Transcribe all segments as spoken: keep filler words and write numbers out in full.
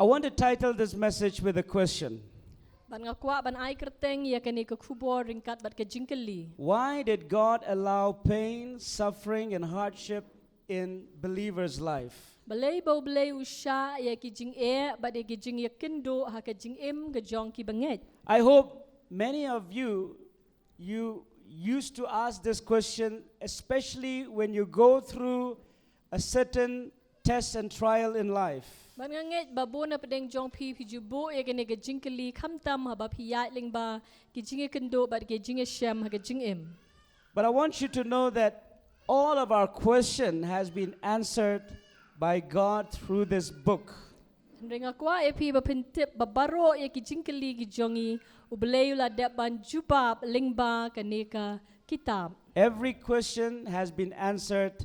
I want to title this message with a question. Bad nga kwah ban ai kyrteng ïa kane ka khubor ryngkat bad ka jingkylli. Why did God allow pain, suffering, and hardship in believers' life? Balei ba U Blei u shah ïa ki jingeh bad ïa ki jingïakynduh ha ka jingim ka jong ki bangeit? I hope many of you, you used to ask this question, especially when you go through a certain test and trial in life. Bad nga ngeit ba bun na pdeng jong phi phi ju buh ïa kane ka jingkylli khamtam haba phi ïaid lyngba ki jingïakynduh bad ki jingïashem ha ka jingim. But I want you to know that all of our question has been answered by God through this book. Hynrei nga kwah ïa phi ba phin tip ba baroh ïa ki jingkylli ki jong ngi U Blei u la dep ban jubab lyngba kane ka kitab. Every question has been answered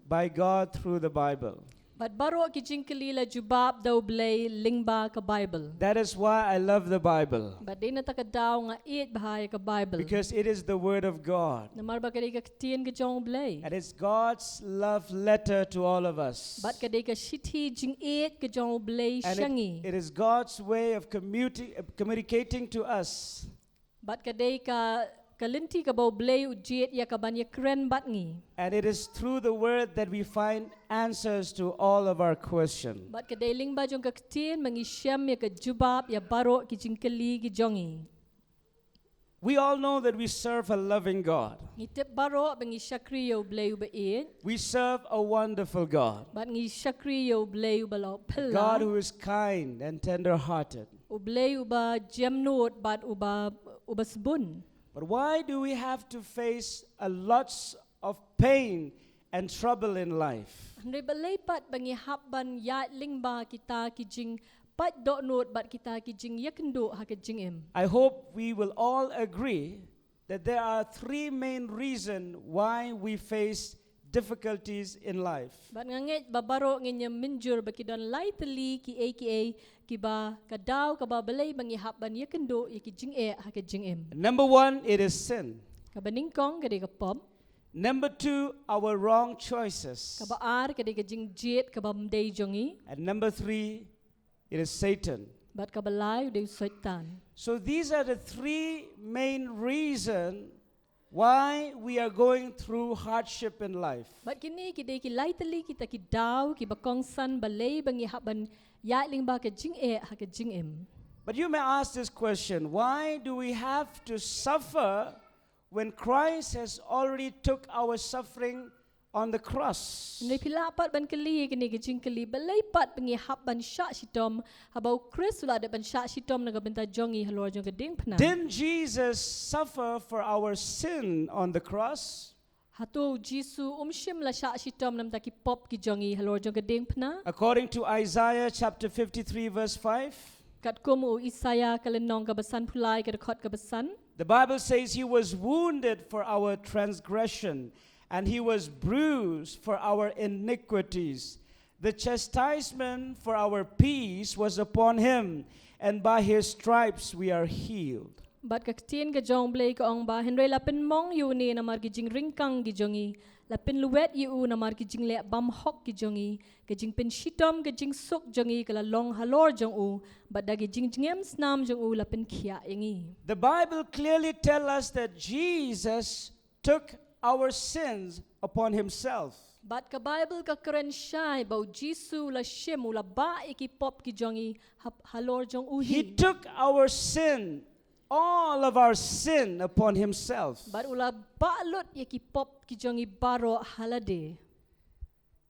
by God through the Bible. Bad baroh ki jingkylli la jubab da U Blei lyngba ka Bible. That is why I love the Bible. Bad dei na kata ka daw nga ïeit bha ïa ka Bible. Because it is the Word of God. Namar ba ka dei ka ktien ka jong U Blei. And it's God's love letter to all of us. Bad ka dei ka shithi jingïeit ka jong U Blei And sha it, ngi. It is God's way of commuti- uh, communicating to us. Bad ka dei ka ka lynti kaba U Blei u jied ïa ka ban ïakren bad ngi. And it is through the word that we find answers to all of our questions. Bad ka dei lyngba jong ka ktien ba ngi shem ïa ka jubab ïa baroh ki jingkylli ki jong ngi. We all know that we serve a loving God. Ngi tip baroh ba ngi shakri ïa U Blei uba ïeit. We serve a wonderful God. Bad ngi shakri ïa U Blei uba la phylla. God who is kind and tender-hearted. U Blei uba jemnud bad uba uba sbun. But why do we have to face a lots of pain and trouble in life? Hynrei balei pat ba ngi hap ban ïaid lyngba kita ki jingpait dohnud bad kita ki jingïakynduh ha ka jingim. I hope we will all agree that there are three main reasons why we face difficulties in life. Bad nga ngeit ba baroh ngin ïa mynjur ba ki don lai tylli kiei kiei kiba ka daw kaba balei ba ngi hap ban ïakynduh ïa ki jingeh ha ka jingim. Number one, it is sin. Kaba nyngkong ka dei ka pop. Number two, our wrong choices. Kaba ar ka dei ka jingjied kaba ym dei jong ngi. And number three, it is Satan. Bad kaba lai u dei u Soitan. So these are the three main reasons why we are going through hardship in life. Bad kine ki dei ki lai tylli kita ki daw kiba kongsan balei ba ngi hap ban ïaid lyngba ka jingeh ha ka jingim. But you may ask this question, why do we have to suffer when Christ has already took our suffering on the cross? Hynrei phi lah pat ban kylli ïa kine ki jingkylli, balei pat ba ngi hap ban shah shitom haba u Khrist u la dep ban shah shitom na ka bynta jong ngi halor jong ka diengphna? Didn't Jesus suffer for our sin on the cross? Hato u Jisu um shym la shah shitom na ka bynta ki pop ki jong ngi halor jong ka diengphna? According to Isaiah chapter fifty-three, verse five, Katkum u Isaïah ka lynnong kaba sanphew lai ka dkhot kaba san. The Bible says, "He was wounded for our transgression, and he was bruised for our iniquities. The chastisement for our peace was upon him, and by his stripes we are healed." Bad ka ktien ka jong U Blei ka ong ba, hynrei la pynmong ïa une namar ki jingryngkang ki jong ngi, la pynlwet ïa u namar ki jingleh bymhok ki jong ngi, ka jingpynshitom ka jingsuk jong ngi ka la long halor jong u, bad da ki jingjngem snam jong u la pynkhiah ïa ngi. The Bible clearly tells us that Jesus took our sins upon himself. Bad ka Bible ka kren shai ba u Jisu u la shim, u la bah ïa ki pop ki jong ngi ha, halor jong u hi. He took our sin, all of our sin upon himself. Bad u la bah lut ïa ki pop ki jong ngi baroh ha lade.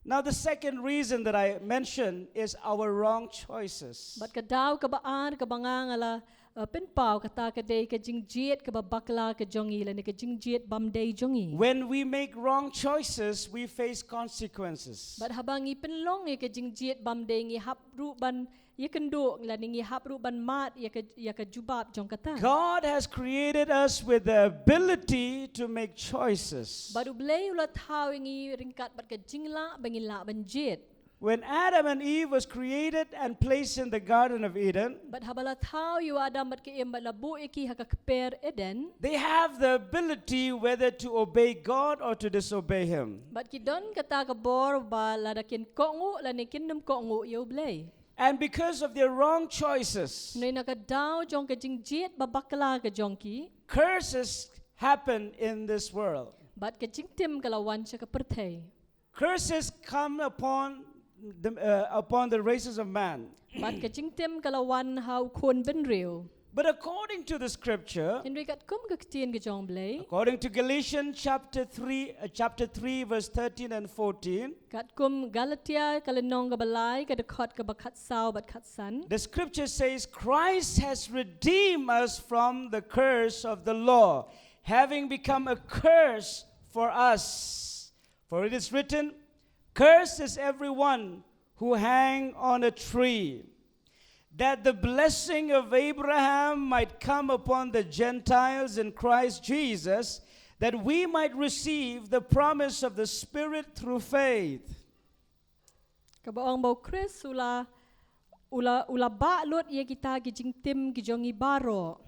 Now, the second reason that I mentioned is our wrong choices. Bad ka daw kaba ar kaba nga nga la, uh, pynpaw kata ka dei ka jingjied kaba bakla ka jong ngi lane ka jingjied bym dei jong ngi. When we make wrong choices, we face consequences. Bad haba ngi pynlong ïa ka jingjied bym dei ngi hap ruh ban ïakynduh lane ngi hap ruh ban mad ïa ka, ïa ka jubab jong kata. God has created us with the ability to make choices. Bad U Blei u la thaw ïa ngi ryngkat bad ka jinglah ba ngin lah ban jied. When Adam and Eve was created and placed in the Garden of Eden, bad haba la thaw ïa u Adam bad ka Im bad la buh ïa ki ha ka kper Eden, they have the ability whether to obey God or to disobey Him. Bad ki don kata ka bor ba lada kin kohnguh lane kin nym kohnguh ïa U Blei. And because of their wrong choices, Hynrei na ka daw jong ka jingjied babakla ka jong ki, curses happen in this world. bad ka jingtim ka la wan sha ka pyrthei. Curses come upon the, uh, upon the races of man. Bad ka jingtim ka la wan ha u khun bynriew. But according to the scripture, Hynrei katkum ka ktien ka jong U Blei, according to Galatians chapter three, uh, chapter three, verse thirteen and fourteen, katkum Galatia ka lynnong kaba lai ka dkhot kaba khatsaw bad khatsan. The scripture says, "Christ has redeemed us from the curse of the law, having become a curse for us. For it is written, 'Cursed is everyone who hang on a tree,' that the blessing of Abraham might come upon the Gentiles in Christ Jesus, that we might receive the promise of the Spirit through faith." Kaba ong ba u Khrist u la u la u la bah lut ïa kita ki jingtim ki jong ngi baroh.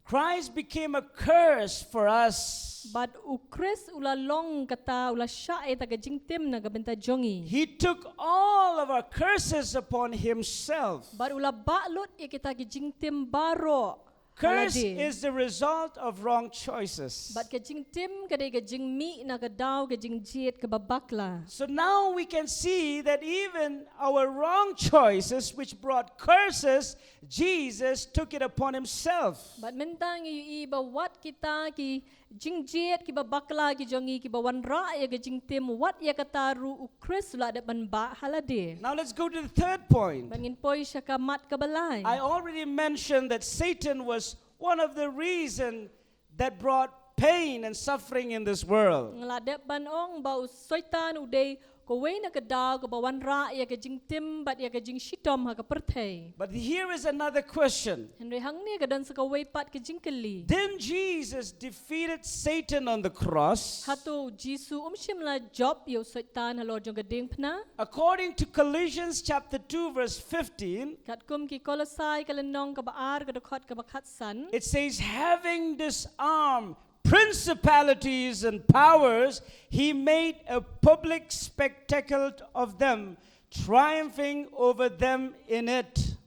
Christ became a curse for us. Bad u Khrist u la long kata, u la shah ïa kita ki jingtim na ka bynta jong ngi. He took all of our curses upon himself. Bad u la bah lut ïa kita ki jingtim baroh. Curse Halade. Is the result of wrong choices. Bad ka jingtim ka dei ka jingmih na ka daw ka jingjied kaba bakla. So now we can see that even our wrong choices, which brought curses, Jesus took it upon himself. Bad mynta ngi ïohi ba wat kita ki jingjied kiba bakla ki jong ngi kiba wanrah ïa ka jingtim, wat ïa kata ruh u Khrist u la dep ban bah halade. Now let's go to the third point. Bad ngin poi sha ka mat kaba lai. I already mentioned that Satan was one of the reasons that brought pain and suffering in this world. Nga la dep ban ong ba u Soitan u dei kawei na ka daw kaba wanrah ïa ka jingtim bad ïa ka jingshitom ha ka pyrthei. But here is another question. Hynrei hangne ka don sa kawei pat ka jingkylli. Didn't Jesus defeated Satan on the cross? Hato u Jisu um shym la jop ïa u Soitan halor jong ka diengphna? According to Colossians chapter two, verse fifteen, Katkum ki Kolosai ka lynnong kaba ar ka dkhot kaba khatsan. It says, "Having disarmed principalities and powers, he made a public spectacle of them, triumphing over them in it."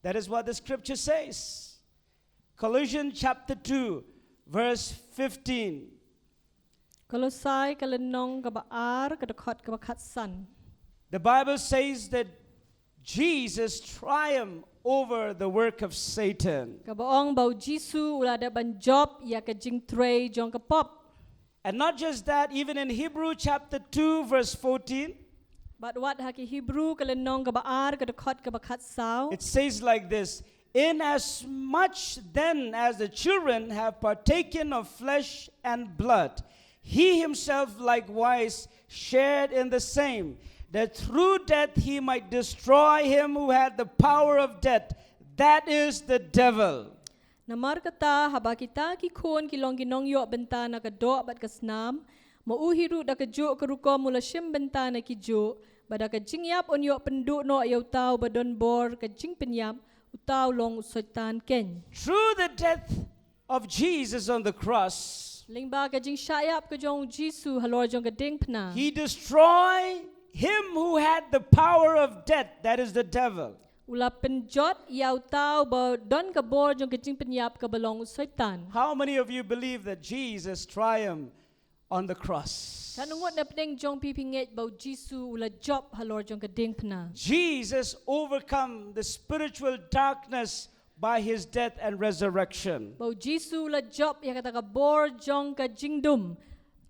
That is what the scripture says. Colossians chapter two, verse fifteen. Kolosai ka lynnong kaba ar ka dkhot kaba khatsan. The Bible says that Jesus triumphed over the work of Satan. Kaba ong ba u Jisu u la dep ban jop ïa ka jingtrei jong ka pop. And not just that, even in Hebrew chapter two, verse fourteen, Bad wat ha ki Hebru ka lynnong kaba ar ka dkhot kaba khatsaw. It says like this, "Inasmuch then as the children have partaken of flesh and blood, he himself likewise shared in the same, that through death he might destroy him who had the power of death, that is the devil." Namar kata, haba kita ki khun ki long ki nongïoh bynta na ka doh bad ka snam, ma u hi ruh da ka juh ka rukom u la shim bynta na ki juh, bad da ka jingïap un ïoh pynduh noh ïa uta uba don bor ka jingpynïap, uta u long u Soitan keiñ. Through the death of Jesus on the cross, lyngba ka jingshah ïap ka jong u Jisu halor jong ka diengphna, he destroyed him who had the power of death, that is the devil. U la pynjot ïa uta uba don ka bor jong ka jingpynïap kaba long u Soitan. How many of you believe that Jesus triumphed on the cross? Katno ngut na pdeng jong phi phi ngeit ba u Jisu u la jop halor jong ka diengphna? Jesus overcome the spiritual darkness by his death and resurrection. Ba u Jisu u la jop ïa kata ka bor jong ka jingdum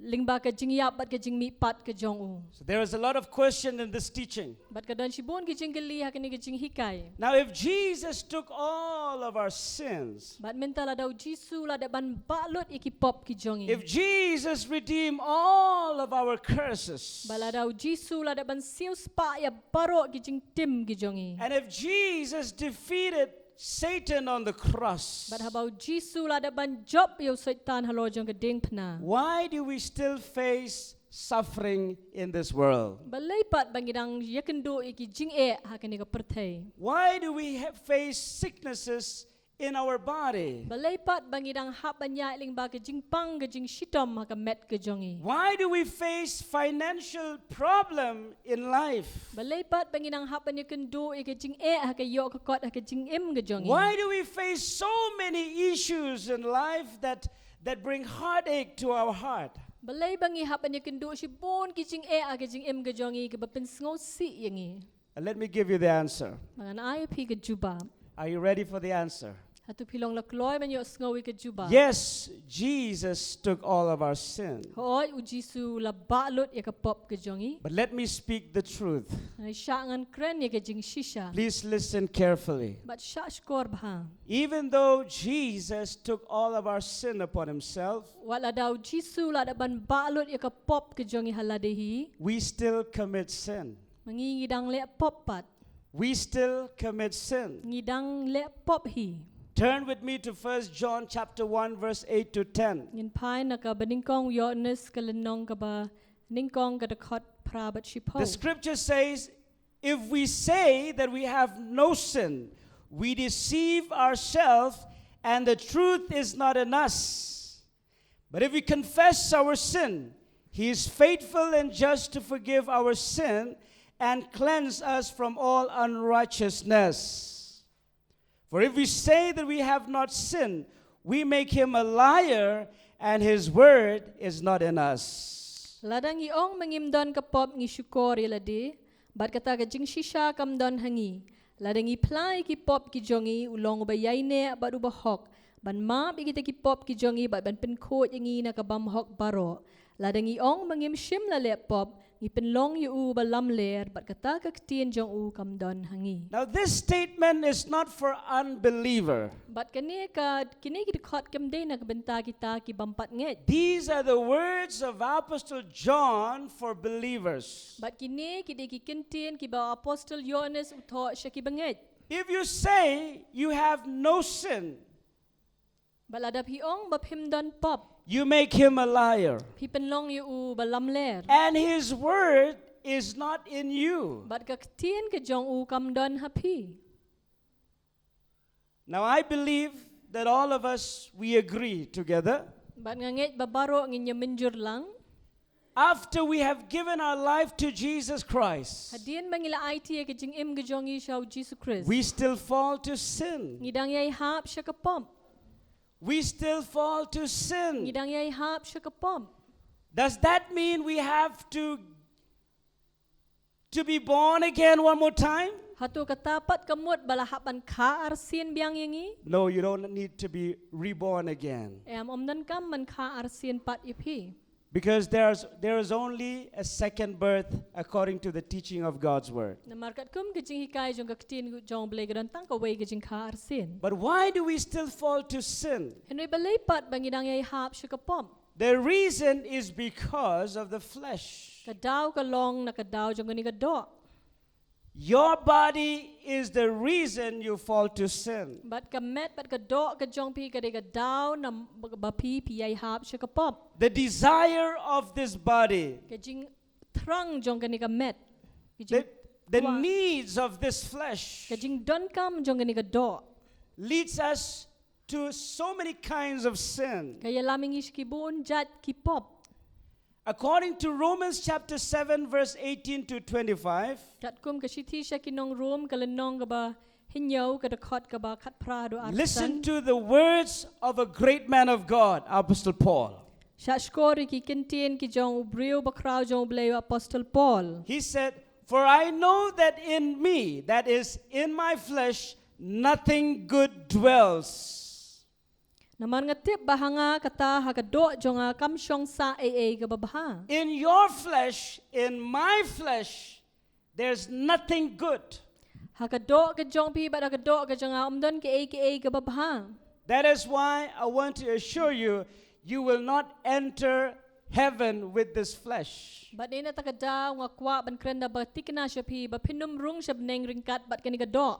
lyngba ka jingïap bad ka jingmihpat ka jong u. So there is a lot of question in this teaching. Bad ka don shibun ki jingkylli ha kane ka jinghikai. Now, if Jesus took all of our sins, Bad mynta lada u Jisu la dep ban bah lut ïa ki pop ki jong ngi. If Jesus redeemed all of our curses, Bad lada u Jisu la dep ban siewspah ïa baroh ki jingtim ki jong ngi. And if Jesus defeated Satan on the cross, Bad haba u Jisu la dep ban jop ïa u Soitan halor jong ka diengphna. Why do we still face suffering in this world? Balei pat ba ngi dang ïakynduh ïa ki jingeh ha kane ka pyrthei? Why do we have faced sicknesses in our body? Balei pat ba ngi dang hap ban ïaid lyngba ka jingpang ka jingshitom ha ka met ka jong ngi? Why do we face financial problem in life? Balei pat ba ngi dang hap ban ïakynduh ïa ka jingeh ha ka ïoh ka kot ha ka jingim ka jong ngi? Why do we face so many issues in life that, that bring heartache to our heart? Balei ba ngi hap ban ïakynduh shibun ki jingeh ha ka jingim ka jong ngi kaba pynsngewsih ïa ngi? And let me give you the answer. Ba ngan ai ïa phi ka jubab. Are you ready for the answer? Hato phi long la kloi ban ïohsngew ïa ka jubab? Yes, Jesus took all of our sin. Hooid, u Jisu u la bah lut ïa ka pop ka jong ngi. But let me speak the truth. Ngan shah ngan kren ïa ka jingshisha. Please listen carefully. Bad shah shkor bha. Even though Jesus took all of our sin upon himself, Wat la da u Jisu u la dep ban bah lut ïa ka pop ka jong ngi ha lade hi, we still commit sin. ma ngi ngi dang leh pop pat. We still commit sin. Ngi dang leh pop hi. Turn with me to First John chapter one, verse eight to ten. Ngin phai na kaba nyngkong Ïoannis ka lynnong kaba nyngkong ka dkhot phra bad shiphew. The scripture says, "If we say that we have no sin, we deceive ourselves and the truth is not in us. But if we confess our sin, he is faithful and just to forgive our sin and cleanse us from all unrighteousness. For if we say that we have not sinned, we make him a liar and his word is not in us." Lada ngi ong ba ngim don ka pop ngi shukor ïa lade, bad kata ka jingshisha kam don ha ngi. Lada ngi phla ïa ki pop ki jong ngi, u long uba ïaineh bad uba hok ban map ïa kita ki pop ki jong ngi bad ban pynkhuid ïa ngi na ka bym hok baroh. Lada ngi ong ba ngim shym la leh pop, ngi pynlong ïa u ba lamler bad kata ka ktien jong u kam don ha ngi. Now, this statement is not for unbeliever. Bad kane ka, kine ki dkhot kam dei na ka bynta kita ki bym pat ngeit. These are the words of Apostle John for believers. Bad kine ki dei ki kyntien kiba Apostol Ïoannis u thoh sha ki bangeit. If you say you have no sin, Bad lada phi ong ba phim don pop, you make him a liar. Phi pynlong ïa u ba lamler. And his word is not in you. Bad ka ktien ka jong u kam don ha phi. Now, I believe that all of us, we agree together. Bad nga ngeit ba baroh ngin ïa mynjur lang. After we have given our life to Jesus Christ, Hadien ba ngi la aiti ïa ka jingim ka jong ngi sha u Jisu Khrist, we still fall to sin. Ngi dang ïai hap sha ka pop. We still fall to sin. Ngi dang ïai hap sha ka pop. Does that mean we have to, to be born again one more time? Hato kata pat ka mut ba la hap ban kha arsien biang ïa ngi? No, you don't need to be reborn again. Em, ym donkam ban kha arsien pat ïa phi. Because there's, there is only a second birth according to the teaching of God's word. Namar katkum ka jinghikai jong ka ktien jong u Blei ka don tang kawei ka jingkha arsien. But why do we still fall to sin? Hynrei balei pat ba ngi dang ïai hap sha ka pop? The reason is because of the flesh. Ka daw ka long na ka daw jong kane ka doh. Your body is the reason you fall to sin. Bad ka met bad ka doh ka jong phi ka dei ka daw na ba phi phi ïai hap sha ka pop. The desire of this body, Ka jingthrang jong kane ka met. Ka the, the jingkwah. Needs of this flesh Ka jingdonkam jong kane ka doh. Leads us to so many kinds of sin. Ka ïalam ïa ngi sha ki bun jait ki pop. According to Romans chapter seven, verse eighteen to twenty-five, Katkum ka shithi sha ki nong Rom ka lynnong kaba hynñiew ka dkhot kaba khatphra haduh arphew. Listen to the words of a great man of God, Apostle Paul. Shah shkor ïa ki kyntien ki jong u briew bakhraw jong u Blei, u Apostol Paul. He said, "For I know that in me, that is, in my flesh, nothing good dwells." Namar nga tip ba ha nga kata ha ka doh jong nga kam shong sah ei ei kaba bha. In your flesh, in my flesh, there's nothing good. Ha ka doh ka jong phi bad ha ka doh ka jong nga ym don kaei kaei kaba bha. That is why I want to assure you, you will not enter heaven with this flesh. Bad na kata ka daw nga kwah ban kren da ba thikna sha phi ba phin ym rung sha bneng ryngkat bad kane ka doh.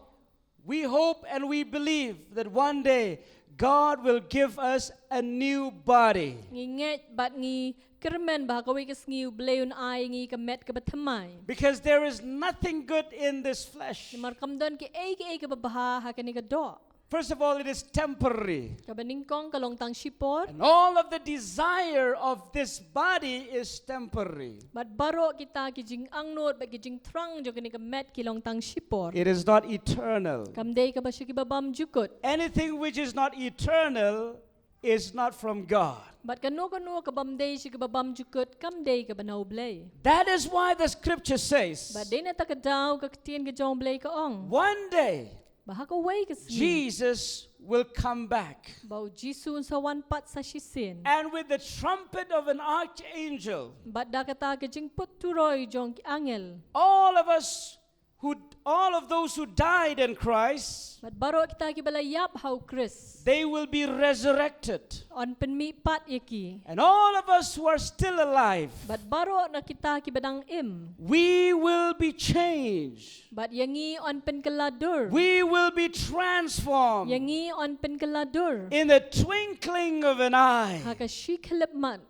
We hope and we believe that one day God will give us a new body. Ngi ngeit bad ngi kyrmen ba ha kawei ka sngi u Blei un ai ngi ka met kaba thymmai. Because there is nothing good in this flesh. Namar kam don kaei kaei kaba bha ha kane ka doh. First of all, it is temporary. Kaba nyngkong ka long tang shipor. And all of the desire of this body is temporary. Bad baroh kita ki jingangnud bad ki jingthrang jong kane ka met ki long tang shipor. It is not eternal. Kam dei kaba sha kiba bymjukut. Anything which is not eternal is not from God. Bad kano kano ka bym dei sha kiba bymjukut kam dei kaba na U Blei. That is why the scripture says, Bad dei na kata ka daw ka ktien ka jong U Blei ka ong. One day, Ba ha kawei ka sngi. Jesus will come back. Ba U Jisu un sa wan pat sa shisien. And with the trumpet of an archangel, Bad da kata ka jingput turoi jong ki angel. All of us who, all of those who died in Christ, Bad baroh kita kiba la ïap ha U Khrist. They will be resurrected. Yn pynmih pat ïa ki. And all of us who are still alive, Bad baroh na kita kiba dang im. We will be changed. Bad ïa ngi yn pynkylla dur. We will be transformed. Ïa ngi yn pynkylla dur. In the twinkling of an eye. Ha ka shi khyllipmat.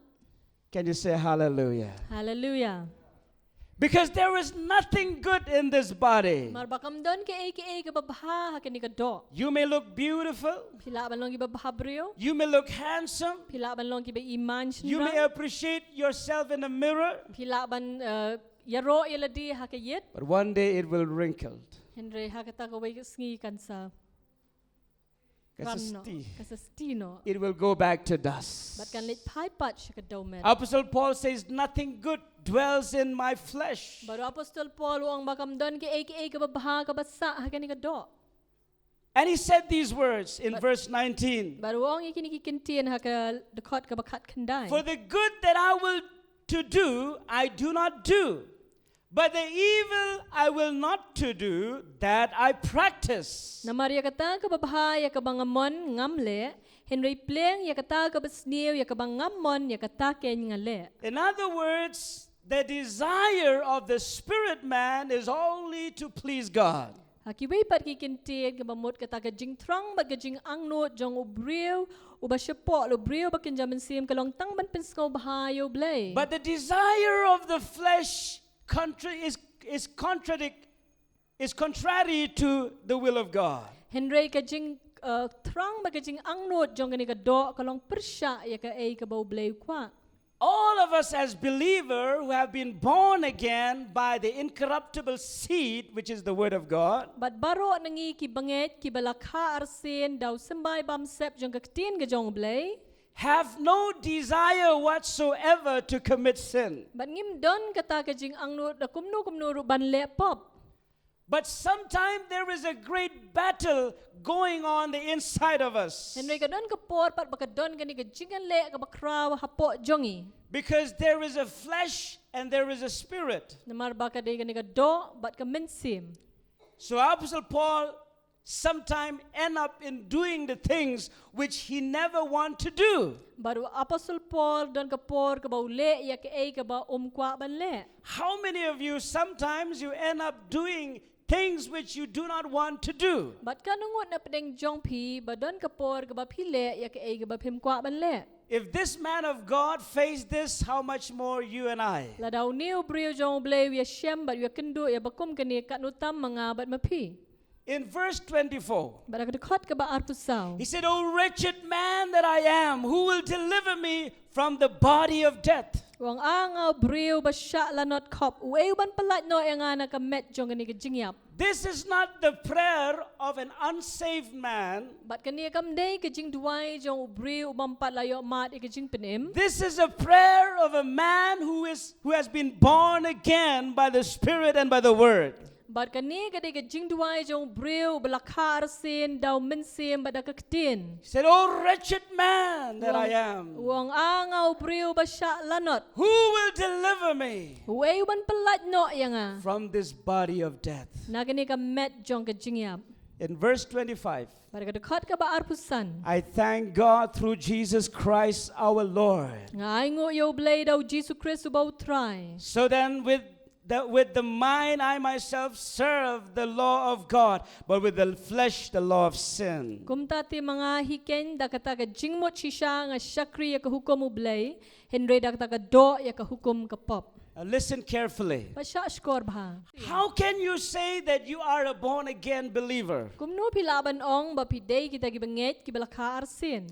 Can you say hallelujah? Hallelujah. Because there is nothing good in this body. Namar ba kam don kaei kaei kaba bha ha kane ka doh. You may look beautiful. Phi lah ban long kiba bha briew. You may look handsome. Phi lah ban long kiba iman shynrang. You may appreciate yourself in the mirror. Phi lah ban uh, ïaroh ïa lade ha ka ïit. But one day it will wrinkle. Hynrei ha kata kawei ka sngi kan sa Kan sa sti. Kan sa sti noh. It will go back to dust. Bad kan leit phai pat sha ka dewmet. Apostle Paul says, "Nothing good dwells in my flesh." Bad u Apostol Paul u ong ba kam don kaei kaei kaba bha kaba sah ha kane ka doh. And he said these words in verse nineteen. Bad u ong ïa kine ki kyntien ha ka dkhot kaba khatkhyndai. "For the good that I will to do, I do not do. But the evil I will not to do, that I practice." Namar ïa kata kaba bha ïa kaba nga mon ngam leh, hynrei pleng ïa kata kaba sniew ïa kaba ngam mon ïa kata kein nga leh. In other words, the desire of the spirit man is only to please God. Ha kiwei pat ki kyntien kaba mut kata ka jingthrang bad ka jingangnud jong u briew uba shapoh, u briew ba kynja mynsiem ka long tang ban pynsngewbha ïa U Blei. But the desire of the flesh contra- is, is contradict is contrary to the will of God. Hynrei ka jing uh, thrang bad ka jingangnud jong kane ka doh ka long pyrshah ïa kaei kaba U Blei u kwah. All of us as believer who have been born again by the incorruptible seed, which is the word of God, Bad baroh na ngi ki bangeit kiba la kha arsien da u symbai bamsap jong ka ktien ka jong U Blei. Have no desire whatsoever to commit sin. Bad ngim don kata ka jingangnud da kumno kumno ruh ban leh pop. But sometimes there is a great battle going on the inside of us. Hynrei ka don ka por pat ba ka don kane ka jingïaleh kaba khraw hapoh jong ngi. Because there is a flesh and there is a spirit. Namar ba ka dei kane ka doh bad ka mynsiem. So Apostle Paul sometimes end up in doing the things which he never want to do. Bad u Apostol Paul don ka por kaba u leh ïa kaei kaba um kwah ban leh. How many of you sometimes you end up doing things which you do not want to do? Bad katno ngut na pdeng jong phi ba don ka por kaba phi leh ïa kaei kaba phim kwah ban leh. If this man of God faced this, how much more you and I? Lada une u briew jong U Blei u ïashem bad u ïakynduh ïa ba kum kane, katno tam ma nga bad ma phi. In verse twenty-four, Bad ha ka dkhot kaba arphew saw. He said, "O wretched man that I am, who will deliver me from the body of death?" U ong, "A nga u briew ba shah lanot khop, uei u ban pyllait noh ïa nga na ka met jong kane ka jingïap?" This is not the prayer of an unsaved man. Bad kane kam dei ka jingduwai jong u briew u bym pat la ïoh mad ïa ka jingpynim. This is a prayer of a man who is, who has been born again by the Spirit and by the Word. Bad kane ka dei ka jingduwai jong u briew ba la kha arsien da u mynsiem bad da ka ktien. He said, "O wretched man that I am, U ong, "A nga u briew ba shah lanot, who will deliver me uei u ban pyllait noh ïa nga from this body of death?" na kane ka met jong ka jingïap?" In verse twenty-five, Bad ha ka dkhot kaba arphew san. I thank God through Jesus Christ our Lord. Nga ainguh ïa U Blei da U Jisu Khrist uba U Trai. So then, with the, with the mind I myself serve the law of God, but with the flesh the law of sin. Kumta te ma nga hi keiñ, da kata ka jingmut shisha nga shakri ïa ka hukum U Blei, hynrei da kata ka doh ïa ka hukum ka pop. Uh, listen carefully. Pyrshah shkor bha. How can you say that you are a born again believer? Kumno phi lah ban ong ba phi dei kita ki bangeit ki ba la kha arsien?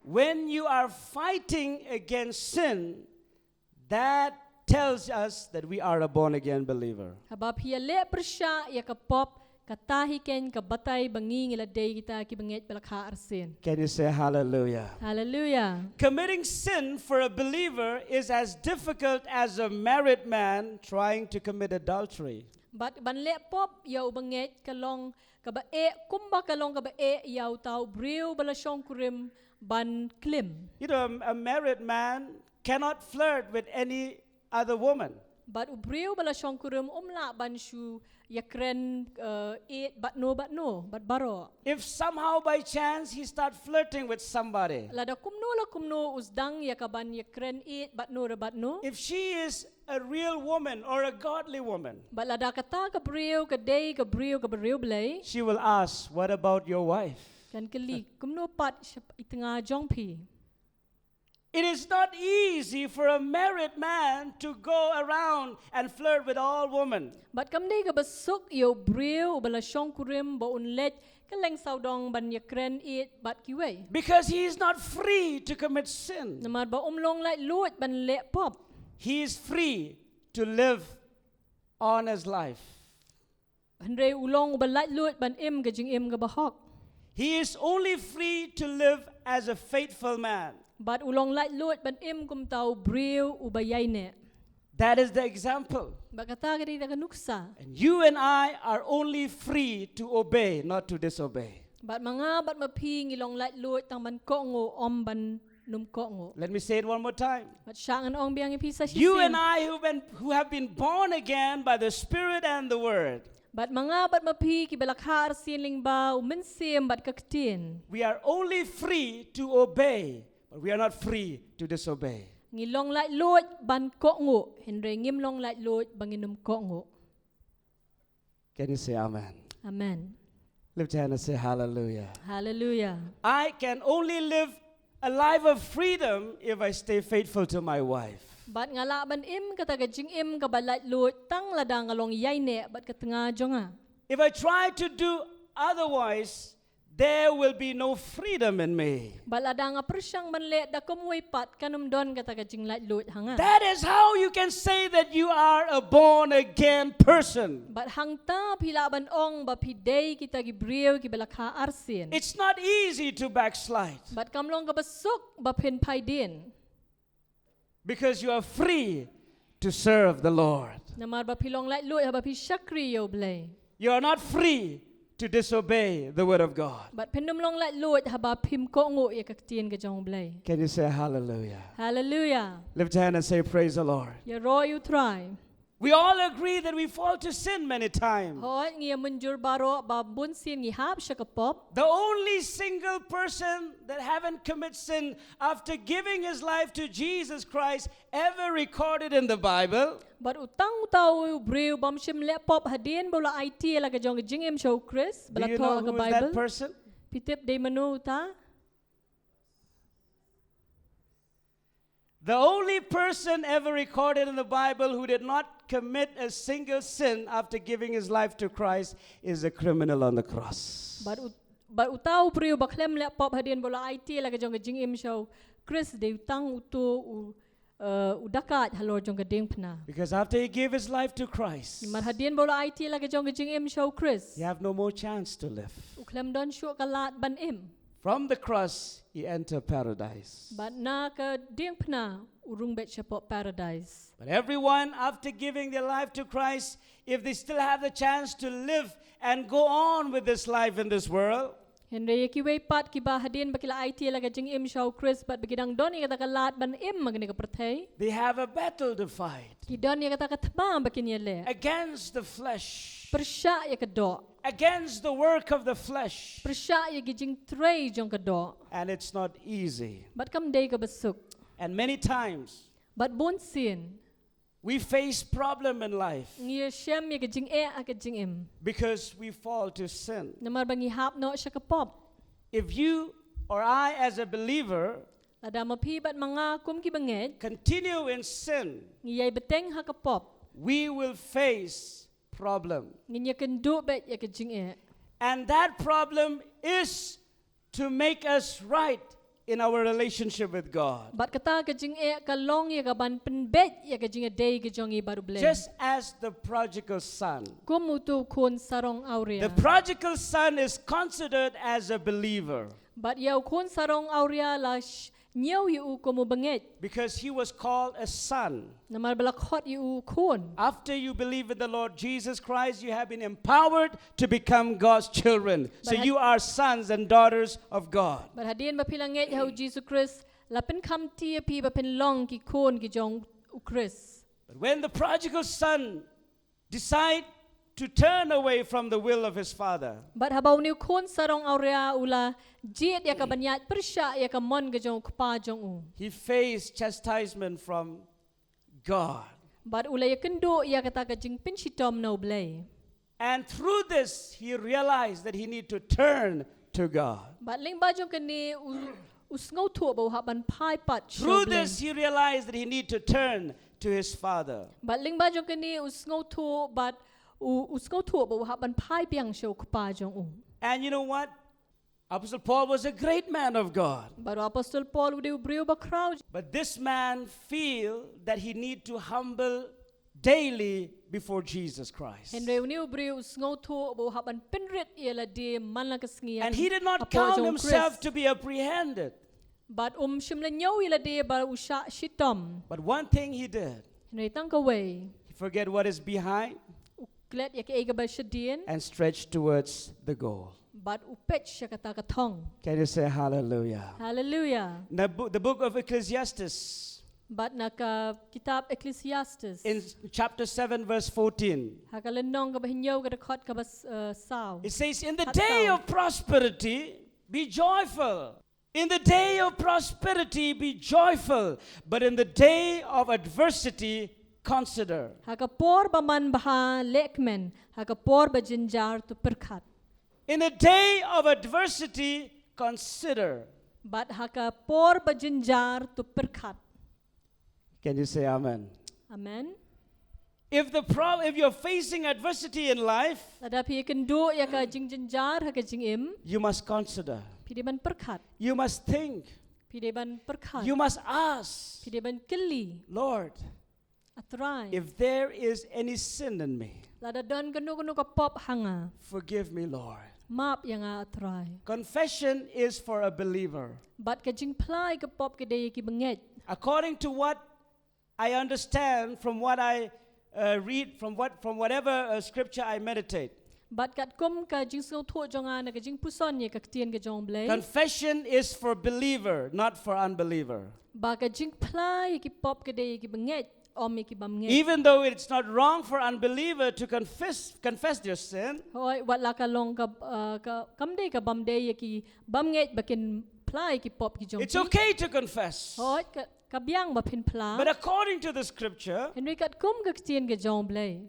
When you are fighting against sin, that tells us that we are a born again believer. Haba phi ïaleh pyrshah ïa ka pop, kata hi keiñ ka batai ba ngi ngi la dei kita ki bangeit ba la kha arsien. Can you say hallelujah? Hallelujah. Committing sin for a believer is as difficult as a married man trying to commit adultery. Bad ban leh pop ïa u bangeit ka long kaba eh, kumba ka long kaba eh ïa uta u briew ba la shongkurim ban klim. You know, a, a married man cannot flirt with any other woman. Bad u briew ba la shongkurim um lah ban shu ïakren, uh, ïeit bad no bad no, bad baroh. If somehow by chance he start flirting with somebody, lada kumno la kumno u sdang ïa ka ban ïakren ïeit bad no re bad no, if she is a real woman or a godly woman, bad lada kata ka briew ka dei ka briew ka briew Blei, she will ask, "What about your wife?" Kan kylli, "Kumno pat sha i tnga jong phi?" It is not easy for a married man to go around and flirt with all women. Bad kam dei kaba suk ïa u briew uba la shongkurim ba un leit kylleng sawdong ban ïakren ïeit bad kiwei. Because he is not free to commit sin. Namar ba um long laitluid ban leh pop. He is free to live honest life. Hynrei u long uba laitluid ban im ka jingim kaba hok. He is only free to live as a faithful man. Bad u long laitluid ban im kum uta u briew uba ïaineh. That is the example. Bad kata ka dei kata ka nuksa. And you and I are only free to obey, not to disobey. Bad ma nga bad ma phi ngi long laitluid tang ban kohnguh, ym ban nym kohnguh. Let me say it one more time. Bad shah ngan ong biang ïa phi sa shisien. You and I who been, who have been born again by the Spirit and the Word. Bad ma nga bad ma phi kiba la kha arsien lyngba u Mynsiem bad ka Ktien. We are only free to obey, but we are not free to disobey. Ngi long laitluid ban kohnguh, hynrei ngim long laitluid ba ngin nym kohnguh. Can you say amen? Amen. Lift your hand and say hallelujah. Hallelujah. I can only live a life of freedom if I stay faithful to my wife. Bad nga lah ban im kata ka jingim kaba laitluid tang lada nga long ïaineh bad ka tnga jong nga. If I try to do otherwise, there will be no freedom in me. Bad lada nga pyrshang ban leh da kumwei pat kan ym don kata ka jinglaitluid ha nga. That is how you can say that you are a born again person. Bad hangta phi lah ban ong ba phi dei kita ki briew kiba la kha arsien. It's not easy to backslide. Bad kam long kaba suk ba phin phai dien. Because you are free to serve the Lord. Namar ba phi long laitluid haba phi shakri ïa u Blei. You are not free to disobey the word of God. Bad phin nym long laitluid haba phim kohnguh ïa ka Ktien ka jong u Blei. Can you say hallelujah? Hallelujah. Lift your hand and say, "Praise the Lord." Ïaroh ïa u Trai. We all agree that we fall to sin many times. Hooid, ngi ïa mynjur baroh ba bunsien ngi hap sha ka pop. The only single person that haven't committed sin after giving his life to Jesus Christ ever recorded in the Bible. Bad u tang uta u briew bym shym leh pop hadien ba u la aiti ïa la ka jong ka jingim sha u Khrist, ba la thoh ha ka Bible. Do you know who is that person? Phi tip dei mano uta? The only person ever recorded in the Bible who did not commit a single sin after giving his life to Christ is the criminal on the cross. Bad u-, bad uta u briew ba khlem leh pop hadien ba u la aiti ïa la ka jong ka jingim sha u Khrist dei u tang uto u, uh, u dakait halor jong ka diengphna. Because after he gave his life to Christ, namar hadien ba u la aiti ïa la ka jong ka jingim sha u Khrist, he have no more chance to live. U khlem don shuh ka lad ban im. From the cross, he enter paradise. Bad na ka diengphna u rung beit shapoh paradise. But everyone, after giving their life to Christ, if they still have the chance to live and go on with this life in this world, hynrei ïa kiwei pat kiba hadien ba ki la aiti ïa la ka jingim sha u Khrist bad ba ki dang don ïa kata ka lad ban im ha kane ka pyrthei, they have a battle to fight. Ki don ïa kata ka thma ba kin ïaleh. Against the flesh. Pyrshah ïa ka doh. Against the work of the flesh. Pyrshah ïa ki jingtrei jong ka doh. And it's not easy. Bad kam dei kaba suk. And many times, bad bunsien, we face problem in life, ngi ïashem ïa ka jingeh ha ka jingim, because we fall to sin. Namar ba ngi hap noh sha ka pop. If you or I as a believer Lada ma phi bad ma nga kum ki bangeit, continue in sin, ngi ïai bteng ha ka pop, we will face problem. Ngin ïakynduh beit ïa ka jingeh. And that problem is to make us right in our relationship with God. Bad kata ka jingeh ka long ïa ka ban pynbeit ïa ka jingïadei ka jong ngi bad U Blei. Just as the prodigal son. Kum utu u khun sarong awria. The prodigal son is considered as a believer. Bad ïa u khun sarong awria la sh-, ñiew ïa u kum u bangeit. Because he was called a son. Namar ba la khot ïa u khun. After you believe in the Lord Jesus Christ, you have been empowered to become God's children. So you are sons and daughters of God. Bad hadien ba phi la ngeit ha u Jisu Khrist, la pynkham ti ïa phi ba phin long ki khun ki jong u Khrist. But when the prodigal son decide to turn away from the will of his father, bad haba une u khun sarong awria u la jied ïa ka ban ïaid pyrshah ïa ka mon ka jong u kpa jong u, he faced chastisement from God. Bad u la ïakynduh ïa kata ka jingpynshitom na U Blei. And through this, he realized that he need to turn to God. Bad lyngba jong kane u, u sngewthuh ba u hap ban phai pat sha U Blei. Through this, he realized that he need to turn to his father. Bad lyngba jong kane u sngewthuh bad u, u sngewthuh ba u hap ban phai biang sha u kpa jong u. And you know what? Apostle Paul was a great man of God. Bad u Apostol Paul u dei u briew ba khraw. But this man feel that he need to humble daily before Jesus Christ. Hynrei une u briew u sngewthuh ba u hap ban pynrit ïa lade man la ka sngi. And he did not count himself to be apprehended. Bad um shym la ñiew ïa lade ba u shah shitom. But one thing he did. Hynrei tang kawei. He forget what is behind. U klet ïa kaei kaba shadien. And stretch towards the goal. Bad u peit sha kata ka thong. Can you say hallelujah? Hallelujah. The bo-, the book of Ecclesiastes. Bad na ka kitab Ecclesiastes. In chapter seven, verse fourteen. Ha ka lynnong kaba hynñiew ka dkhot kaba s-, eh, saw. It says, "In the day of prosperity, be joyful. In the day of prosperity, be joyful. But in the day of adversity, consider." Ha ka por ba man bha leh kmen, ha ka por ba jynjar to pyrkhat. In the day of adversity, consider. Bad ha ka por ba jynjar to pyrkhat. Can you say amen? Amen. If the pro-, if you're facing adversity in life, lada phi ïakynduh ïa ka jingjynjar ha ka jingim, you must consider. Phi dei ban pyrkhat. You must think. Phi dei ban pyrkhat. You must ask. Phi dei ban kylli. Lord, A Trai. If there is any sin in me, lada don kano kano ka pop ha nga, forgive me, Lord. Map ïa nga, A Trai. Confession is for a believer. Bad ka jingphla ïa ka pop ka dei ïa ki bangeit. According to what I understand from what I, uh, read, from what, from whatever, uh, scripture I meditate. Bad katkum ka jingsngewthuh jong nga na ka jingpuson ïa ka ktien ka jong U Blei. Confession is for believer, not for unbeliever. Ba ka jingphla ïa ki pop ka dei ïa ki bangeit, ym ïa ki bym ngeit. Even though it's not wrong for unbeliever to confess, confess their sin. Hooid, wat la ka long ka, uh, ka, kam dei ka bym dei ïa ki bym ngeit ba kin phla ïa ki pop ki jong ki. It's okay to confess. Hooid, ka, ka biang ba phin phla. But according to the scripture, hynrei katkum ka ktien ka jong U Blei,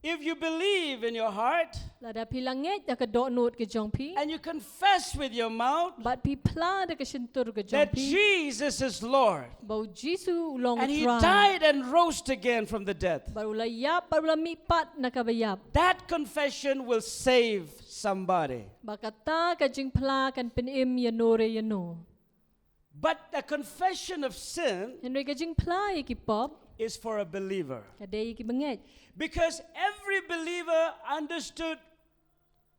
if you believe in your heart, lada phi la ngeit da ka dohnud ka jong phi, and you confess with your mouth, bad phi phla da ka shyntur ka jong phi, that Jesus is Lord, ba U Jisu u long U Trai, and he died and rose again from the death, bad u la ïap, bad u la mihpat na kaba ïap, that confession will save somebody. Ba kata ka jingphla kan pynim ïano re ïano. But a confession of sin, hynrei ka jingphla ïa ki pop, is for a believer, ka dei ïa ki bangeit. Because every believer understood